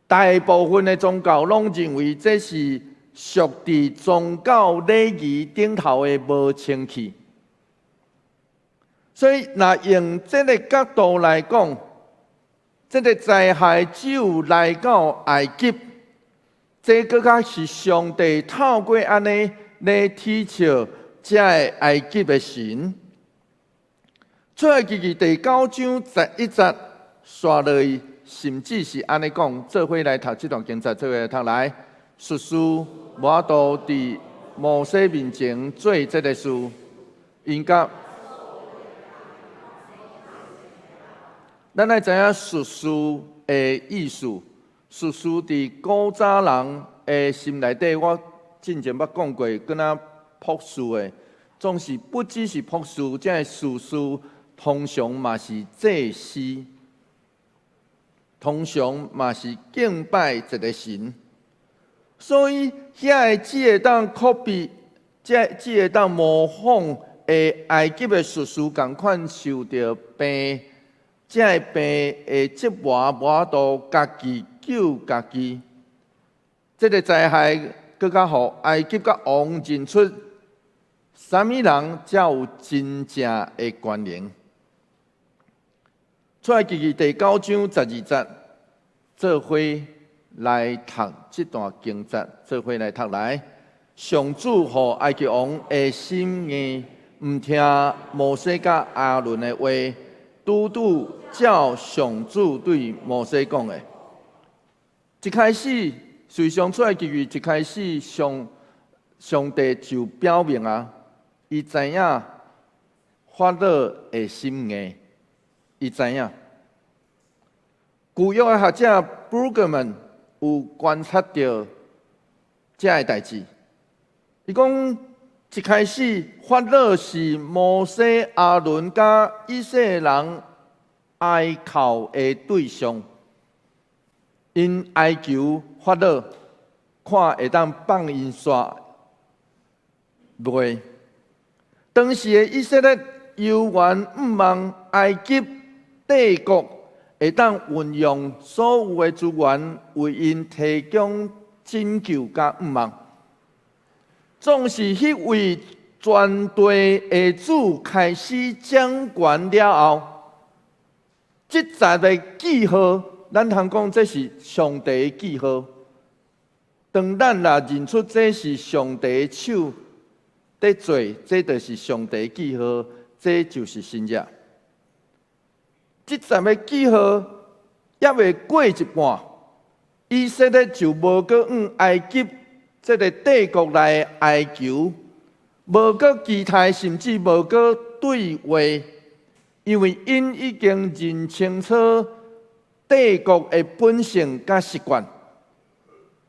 大部分的宗教攏認為這是屬佇宗教禮儀頂頭的無清氣。所以，若用這个角度來講，這个災害只有來到埃及，這閣較是上帝透過按呢來體笑這个埃及的神。出埃及記第九章十一節，紲落去。甚至是按呢講，做伙來讀這段經節，做伙來讀來。術士無法度佇摩西面前做這个事，𪜶佮咱愛知影術士的意思。術士佇古早人的心內底，我進前捌講過，敢若卜士的，總是不只是卜士，這个術士通常嘛是祭司。通常嘛是敬拜一个神，所以遐个只會當 copy，只會當模仿的埃及的術士仝款受著病，這个病的折磨無法度家己救家己。這个災害閣較予埃及佮王認出，啥物人才有真正的權能。出埃及記第九章十二節，做伙來讀這段經節，做伙來讀來。上主予埃及王的心硬，毋聽摩西佮亞倫的話，拄拄照上主對摩西講的。一開始，隨上出埃及記一開始，上帝就表明啊，伊知影法老的心硬。伊知影，舊約的學者 Brueggemann 有觀察著這个代誌。伊講一開始，法老是摩西、亞倫佮以色列人哀哭的對象，𪜶哀求法老，看會當放𪜶煞袂。當時的以色列猶原向望埃及帝國會當運用所有的資源為𪜶提供拯救佮向望。總是彼位全地的主開始掌權了後，這十个記號，咱通講這是上帝的記號。當咱若認出這是上帝的手佇做，這就是上帝的記號，這就是新約。這十个記號猶未過一半，以色列就無閣向埃及這个帝國來哀求，無閣期待，甚至無閣對話，因為𪜶已經認清楚帝國的本性佮習慣。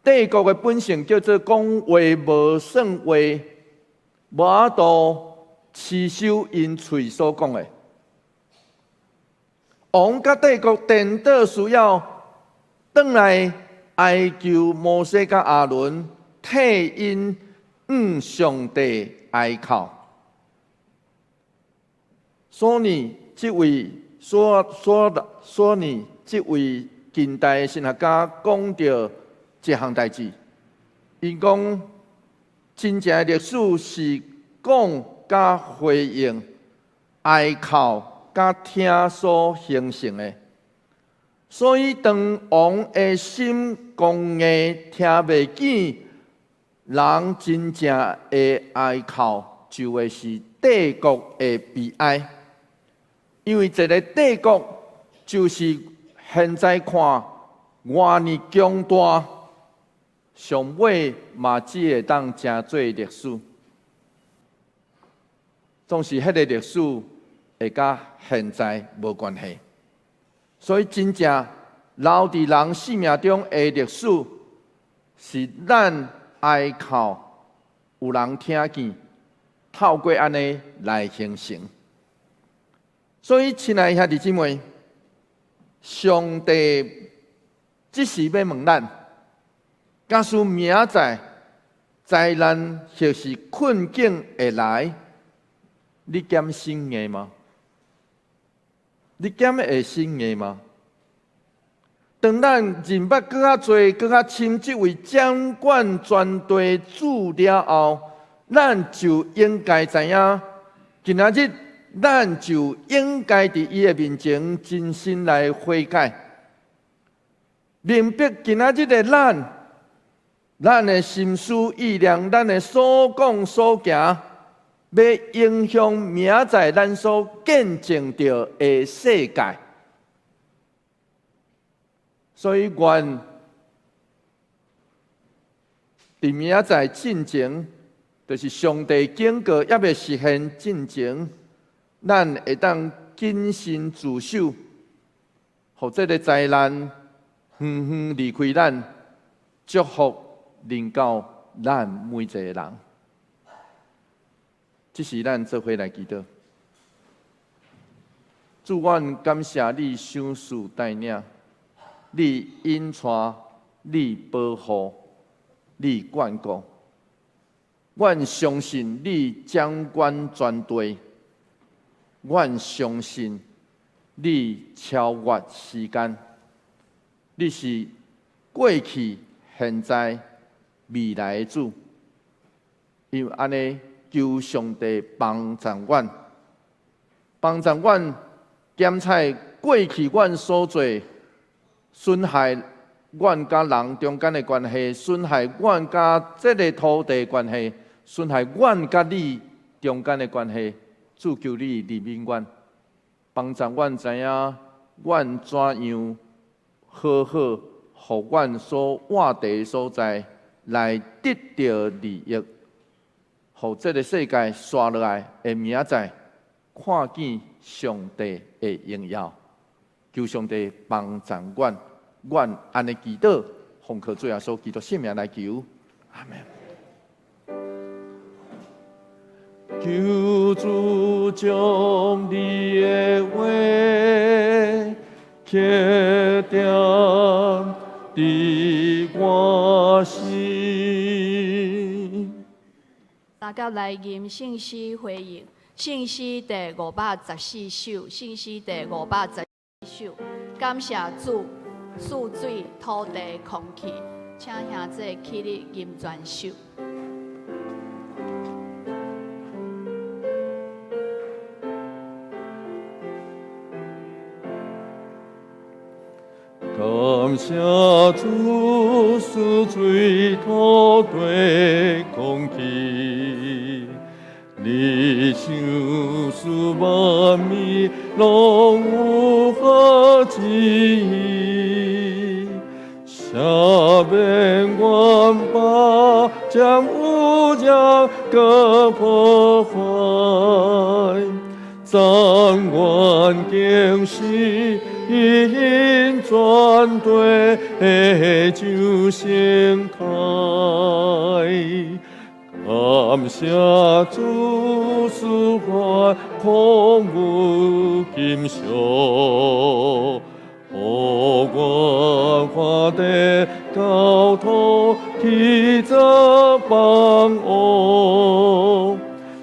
帝國的本性叫做講話無算話，無法度持守𪜶喙所講的。王佮帝國顛倒需要轉來哀求摩西佮亞倫，替𪜶向上帝哀哭。所以這位所所所以這位近代的神學家講著一項代誌，伊講真正的歷史是講佮回應、哀哭佮聽所形成的。所以當王的心剛硬，聽袂見人真正的哀哭，就會是帝國的悲哀。因為一个帝國就是現在看偌爾強大，上尾嘛只會當成做歷史。總是彼个歷史會佮現在無關係。所以真正留佇人生命中的歷史，是咱哀哭有人聽見，透過按呢來形成。所以，親愛的兄弟姊妹，上帝這時欲問咱，假使明仔載災難或是困境會來，你敢心硬嗎？你敢會心硬嗎？當咱認捌閣較濟、閣較深這位掌管全地主了後，咱就應該知影，今仔日咱就應該佇伊的面前真心來悔改，明白今仔日的咱，咱的心思意念，咱的所講所行，欲影響明仔載咱所見證著的世界。所以，願佇明仔載進前，就是上帝警告猶未實現進前，咱會當謹慎自守，予這个災難遠遠離開咱，祝福臨到咱每一个人。這時咱做伙來祈禱。主，阮感謝你賞賜帶領，你引帶，你保護，你眷顧。阮相信你掌管全地，阮相信你超越時間，你是過去、現在、未來的主。因為按呢，求上帝幫助阮，幫助阮檢採過去阮所做損害阮佮人中間的關係，損害阮佮這个土地的關係，損害阮佮你中間的關係。主，求你憐憫阮，幫助阮知影阮怎樣好好，予阮所活佇的所在來得著利益，予這个世界紲落來的明仔載看見上帝的榮耀。求上帝幫助阮，阮按呢祈禱，奉靠主耶穌基督聖名來求，阿阿們。求主將你的話刻釘佇我心。大家來吟聖詩回應，聖詩第514首，聖詩第514首，感謝主賜水土地空氣，請兄弟起立吟全首。感謝主賜水土地空氣，你賞賜萬物攏有好旨意，赦免阮百將污染閣破壞，讚願敬事因全地上生態。感謝主賜我礦物金屬，予我看地交通去做房屋，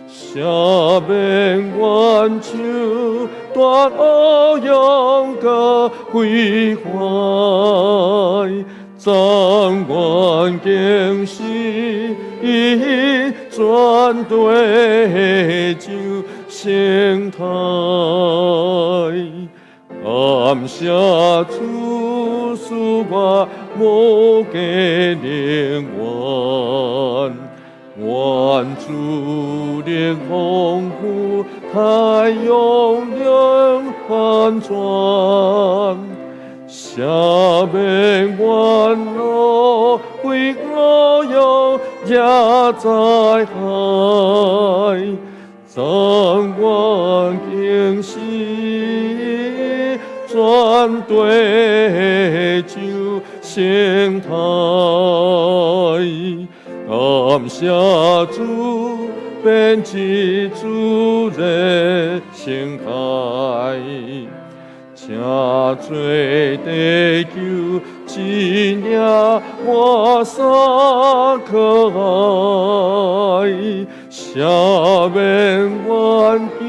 赦免阮手斷惡用閣毀壞，讚願敬事因全地上生態。感謝主賜我無價能源，願主力豐富，太陽能翻轉，赦免阮浪費我用惹災害，讚願敬事全地上生態。感謝主變織自然生態，請做地球一領活衫可愛，赦免阮犧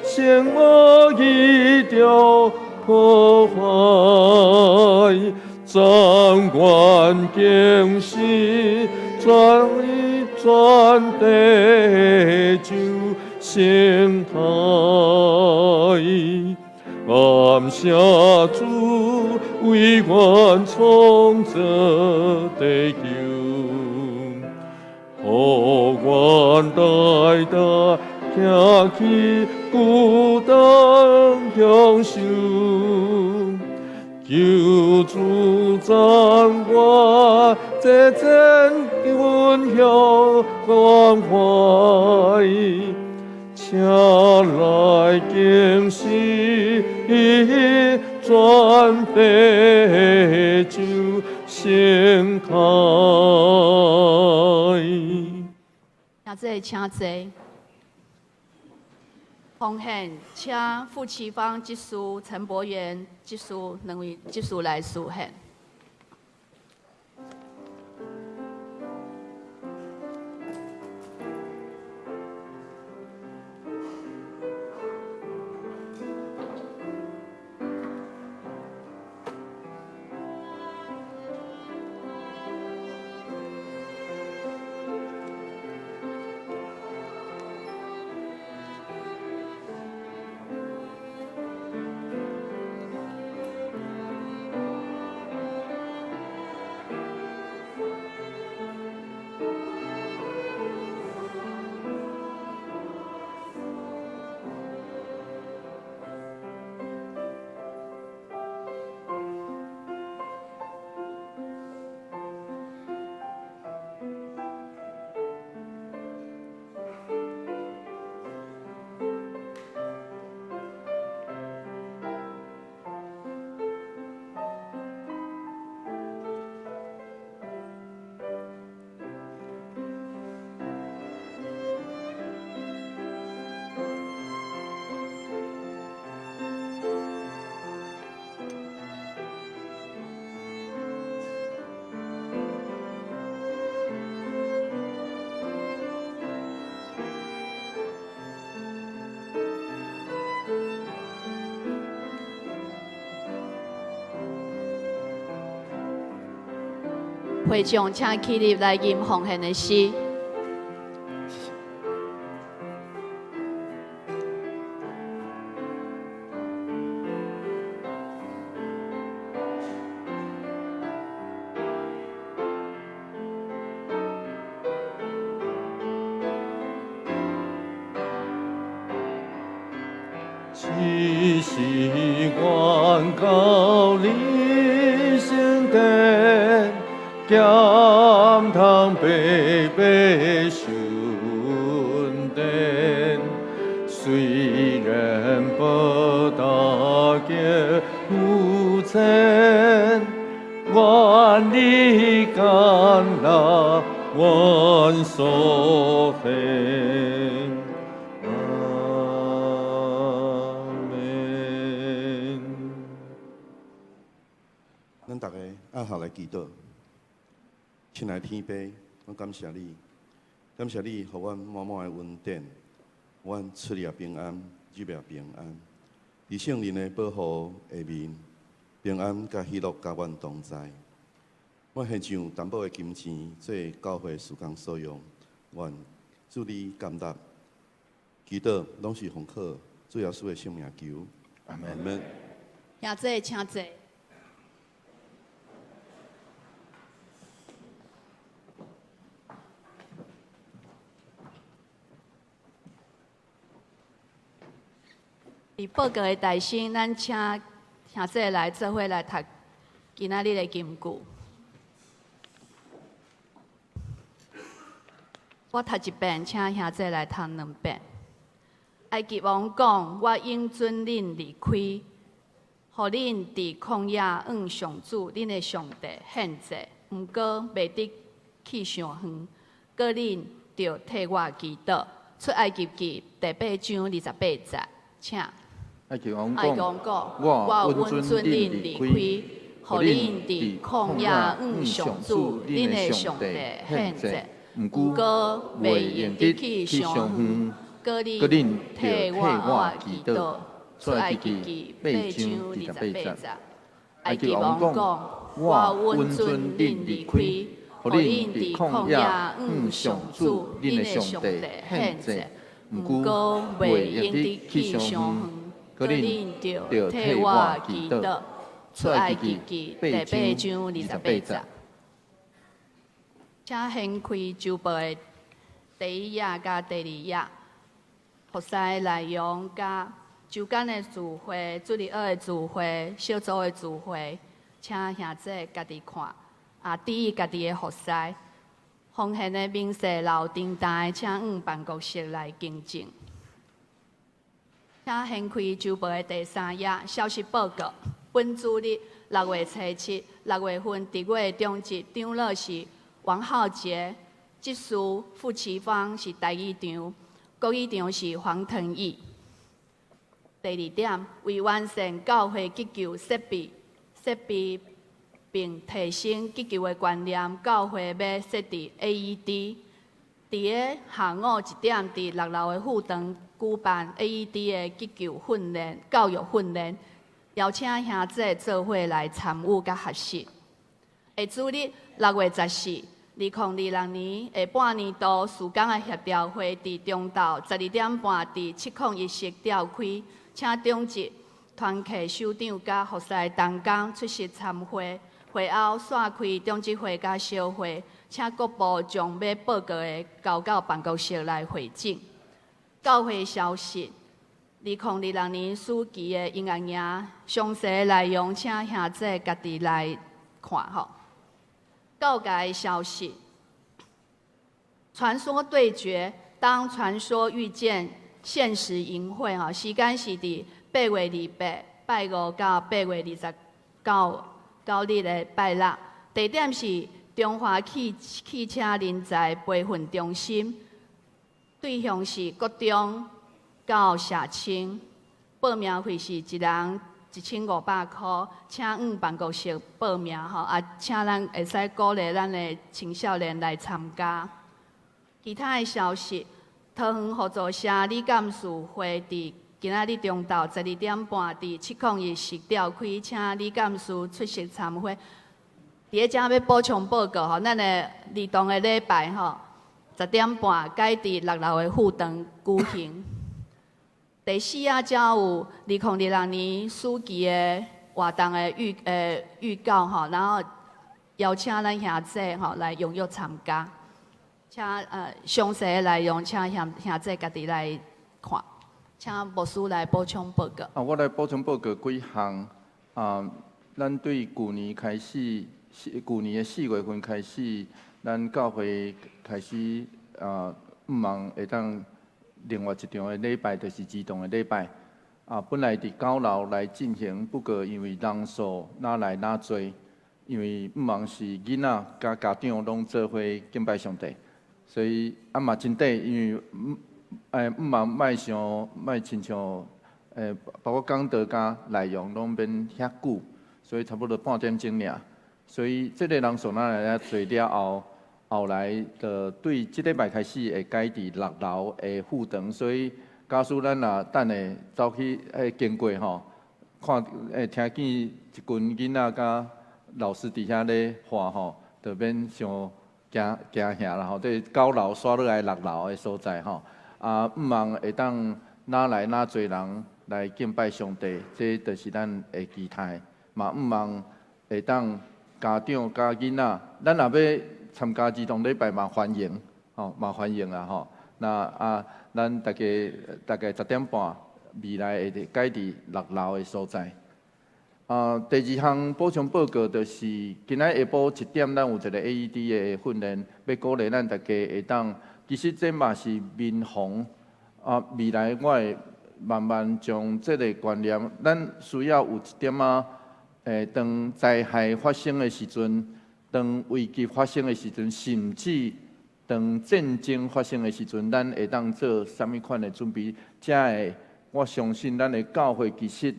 牲無意著破壞，讚願敬事全全地上生態。感謝主為阮創造地球，予阮代代行去孤單享受。求主讚願這真溫馨關懷，請來敬事全地上生態。兄弟請坐。奉獻，請傅其芳執事、陳博元執事兩位執事來司獻。會眾請起立來吟奉獻的詩。只是願到你聖殿，咸通白白巡殿，雖然無大見有錢，願你甘納阮所獻。阿門。咱逐个按下來祈禱，親愛天父，我感謝你，感謝你予阮滿滿的恩典，阮出入平安，入也平安。佇聖靈的保護下面，平安佮喜樂佮阮同在。我獻上淡薄的金錢做教會事工所用，願主你感納。祈禱攏是奉靠主耶穌的聖名求，阿門。阿門。兄弟，請坐。佇報告的大先，咱請兄弟來做伙來讀今仔日的金句。我讀一遍，請兄弟來讀兩遍。埃及王講：我應准恁離開，予恁佇曠野向上主恁的上帝獻祭，毋過袂得去傷遠，閣恁著替我祈禱。出埃及記第八章28節，請。埃及王埃及講：王講：我我允允准准恁恁離開，離開，予恁佇曠野向上主恁的上帝獻祭，毋毋過過袂袂用得用得去傷去傷遠，遠，閣閣恁恁著替替我我祈祈禱。禱。出出埃埃及及記記八八章章28 28節。節。埃埃及及王講：王講：我我允准允准恁恁離開，離開，予予恁恁佇佇曠野曠野向向上上主主恁的恁的上帝上帝獻祭獻祭，，毋毋過過袂袂用得用得去去傷傷遠，遠，閣閣恁恁著著替替我我祈禱。祈禱。出出埃埃及及記記第八八章章28 28節節。請掀開週報的第一頁佮第二頁，服侍的內容佮週間的聚會、主日學的聚會、小組的聚會，請兄弟家己看。啊，注意家己的服侍，奉獻的明細留訂單，請往辦公室來更正。請掀開週報的第三頁，消息報告。本主日6月初七、6月份佇我的長執長老是王浩傑，執事傅其芳是台語場，國語場是黃騰義。第二點，為完善教會急救設備，設備並提升急救的觀念，教會欲設置 AED。佇个下午1點，佇6樓的副堂舉辦 AED 的急救訓練、教育訓練，邀請兄弟做伙來參與佮學習。下主日6月14，2026年下半年度事工的協調會佇中晝12點半佇701室召開，請長執、團契首長佮服侍同工出席參會。會後散開長執會佮小會，請各部將欲報告的交到辦公室來匯整。教會消息：2026年暑期的音樂營詳細內容，請兄弟家己來看吼。教界消息：傳說對決，當傳說遇見現實營會吼，時間是佇8月28拜五到8月29日的拜六，地點是中華汽汽車人才培訓中心，對象是國中到社青，報名費是一人1500箍，請往辦公室報名吼，啊，請咱會使鼓勵咱的青少年來參加。其他的消息，桃園合作社理監事會佇今仔日中晝12點半佇701室召開，請理監事出席參會。佇佇咧遮欲補充報告吼，咱的兒童的禮拜吼，10點半改佇六樓的副堂舉行。第四仔才有2026年暑期的活動的預告吼，然後邀請咱兄姊吼來踴躍參加，請詳細的內容請兄姊家己來看，請牧師來補充報告。啊，我來補充報告幾項啊，咱對舊年開始，舊年的4月份開始，咱教會開始啊，向望會當另外一場的禮拜，就是兒童的禮拜。啊，本來佇九樓來進行，不過因為人數愈來愈濟，因為向望是囡仔佮家長攏做伙敬拜上帝，所以啊嘛真短，因為向望莫像莫親像包括講道佮內容攏免遐久，所以差不多半點鐘爾。所以這个人數愈來愈濟了後，後來就對這禮拜開始會改佇六樓的副堂，所以假使咱若等下走去彼經過吼，看聽見一群囡仔佮老師佇遐咧喊吼，就免傷驚驚嚇啦吼。這九樓煞落來六樓的所在吼，啊，向望會當愈來愈濟人來敬拜上帝，這就是咱的期待。嘛，向望會當家長佮囡仔，咱若欲參加兒童禮拜嘛歡迎，吼嘛歡迎啊吼。那啊，咱大家大概10點半，未來會改佇六樓的所在。啊，第二項補充報告就是今仔下晡1點，咱有一個 AED 的訓練，欲鼓勵咱大家會當。其實這嘛是民防啊，未來我會慢慢將這個觀念，咱需要有一點仔，當災害發生的時陣，當危機發生的時陣，甚至當戰爭發生的時陣，咱會當做啥物款的準備？才會我相信咱的教會其實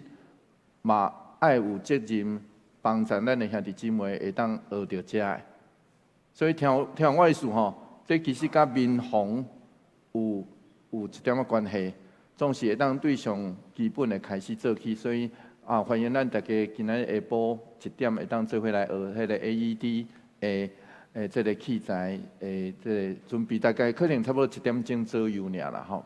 嘛愛有責任幫助咱的兄弟姊妹會當學著這个。所以聽聽我意思吼，這其實佮民防有一點仔關係，總是會當對上基本的開始做起。所以啊，歡迎咱大家今仔下晡1點會當做伙來學彼个 AED 的這个器材的這个準備，大概可能差不多1點鐘左右爾啦吼。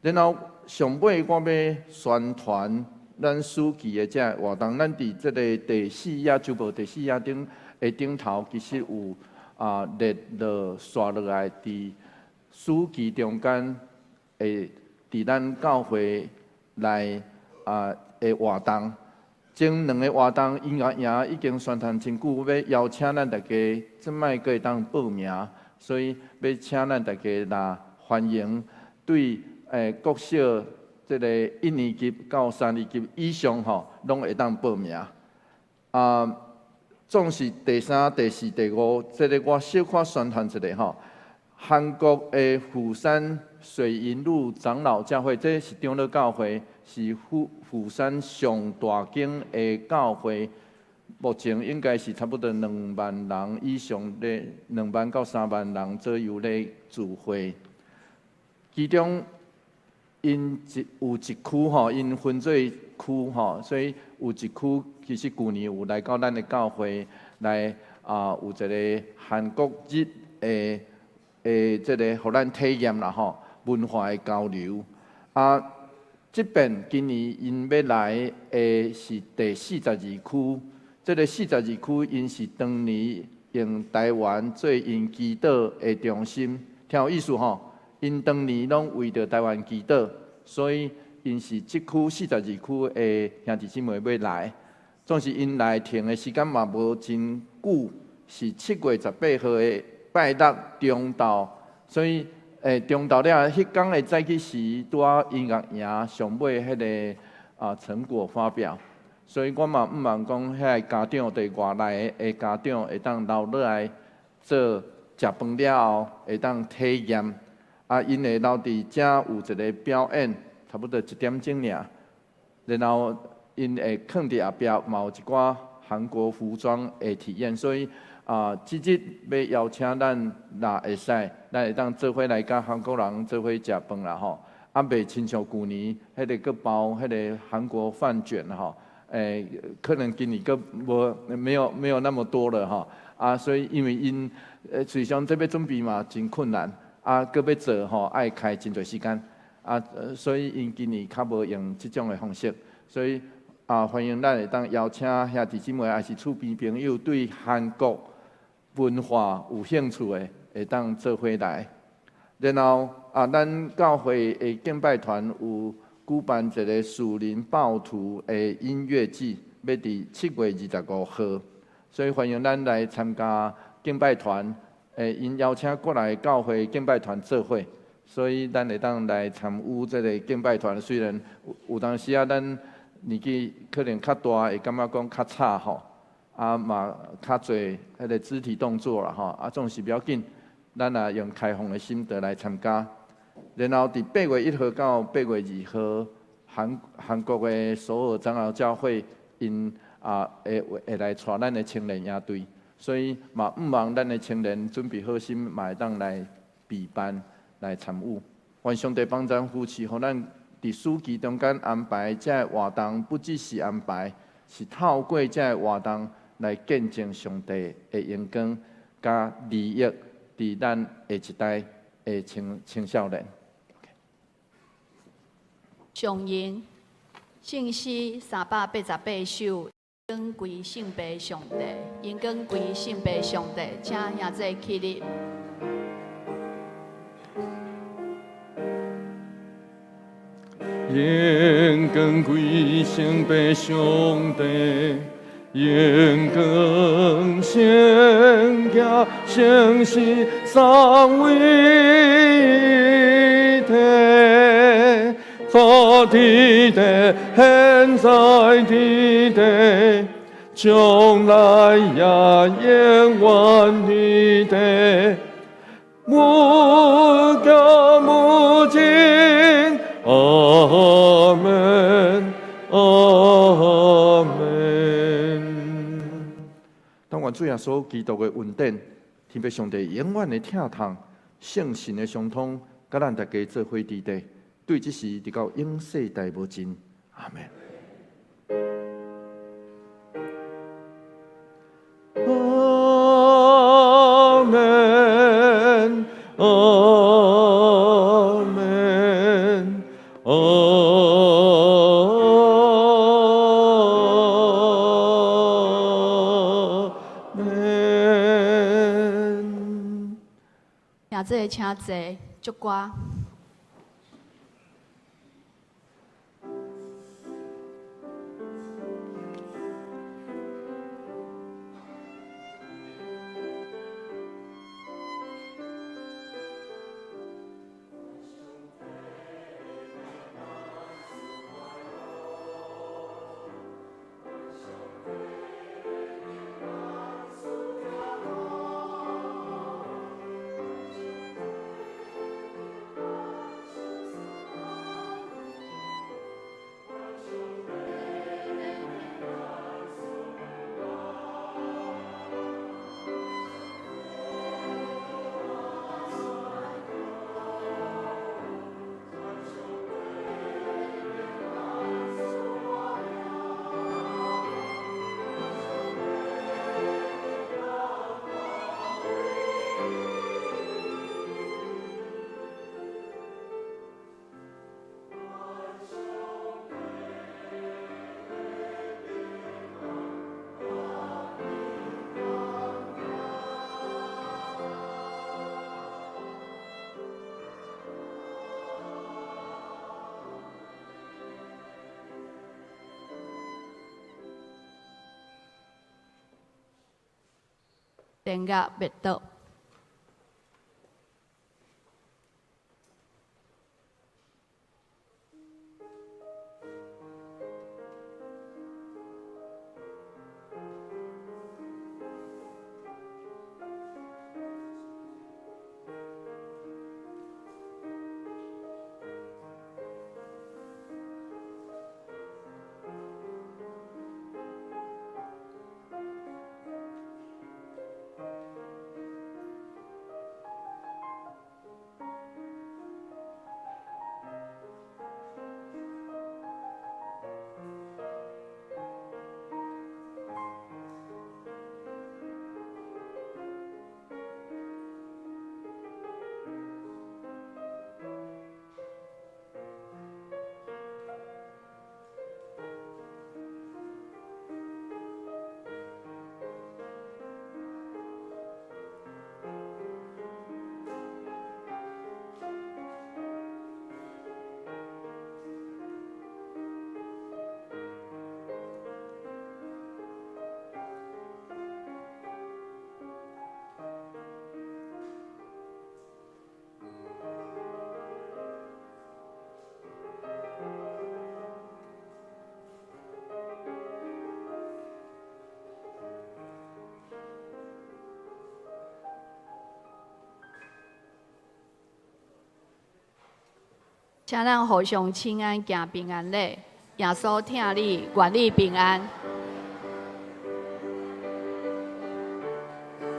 然後上尾我欲宣傳咱暑期的這个活動，咱佇這个第四頁週報第四頁頂的頂頭，其實有啊列落紲落來佇暑期中間會佇咱教會內啊的活動。前兩个活動音樂營已經宣傳真久，欲邀請咱大家這擺閣會當報名，所以欲請咱大家來歡迎對國小這个一年級到三年級以上吼，攏會當報名。啊，總是第三、第四、第五，這个我小可宣傳一下吼。韓國的釜山水銀路長老教會，這是長老教會，是釜山上大間的教會。目前應該是差不多2萬人以上咧，2萬到3萬人左右咧聚會。其中，𪜶有一區吼，𪜶分做區吼，所以有一區其實舊年有來到咱的教會來啊，有一个韓國日的這个，予咱體驗啦吼，文化的交流。啊，這遍今年𪜶欲來的是第42區，這个四十二區𪜶是當年用台灣做𪜶祈禱的中心，聽有意思吼？𪜶當年攏為著台灣祈禱，所以𪜶是這區四十二區的兄弟姊妹欲來。總是𪜶來停的時間嘛無真久，是7月18號的拜六中晝，所以中晝了，彼工的早起時拄仔音樂營上尾彼个啊成果發表，所以我嘛向望講，遐个家長佇外來的家長會當留落來做食飯了後會當體驗，啊，𪜶會留佇遮有一个表演，差不多1點鐘爾，然後𪜶會囥佇後壁嘛有一寡韓國服裝的體驗，所以啊，這日欲邀請咱若會使，咱會當做伙來佮韓國人做伙食飯啦吼。啊，袂親像舊年彼个閣包彼个韓國飯捲吼。可能今年閣無沒有那麼多了吼，啊，所以因為𪜶隨上這欲準備嘛真困難，啊，閣欲做吼愛開真濟時間，啊，所以𪜶今年較無用這種的方式，所以啊，歡迎咱會當邀請兄弟姊妹，抑是厝邊朋友對韓國文化有興趣的，會當做伙來。然後啊，咱教會的敬拜團有舉辦一个樹林暴徒的音樂季，欲佇7月25號，所以歡迎咱來參加敬拜團。𪜶邀請過來教會敬拜團做伙，所以咱會當來參與這个敬拜團。雖然有當時啊，咱年紀可能較大，會感覺講較吵吼，啊嘛較濟彼个肢體動作啦吼，啊總是不要緊，咱也用開放的心得來參加。然後佇8月1號到8月2號，韓國的首爾長老教會𪜶啊會來帶咱的青年營隊，所以嘛毋望咱的青年準備好心，嘛會當來備辦來參與。願上帝幫贊扶持，予咱佇暑期中間安排這个活動，不只是安排，是透過這个活動來見證上帝的榮光，佮利益佇咱下一代的青少年。上引聖詩388首，榮光歸聖父上帝，榮光歸聖父上帝，請兄弟起立。榮光歸聖父上帝，榮光聖子聖神三位一體，早佇地，現在佇地，將來也永遠佇地，無窮無盡，阿們，阿們。當願主耶穌基督的恩典，天父上帝永遠的疼痛，聖神的相通，佮咱大家做伙佇地，對這時直到永世代無盡。阿們。阿們，阿們，阿們。兄弟請坐，祝歌。電樂滅倒。請咱互相請安，行平安禮。耶穌疼你，願你平安。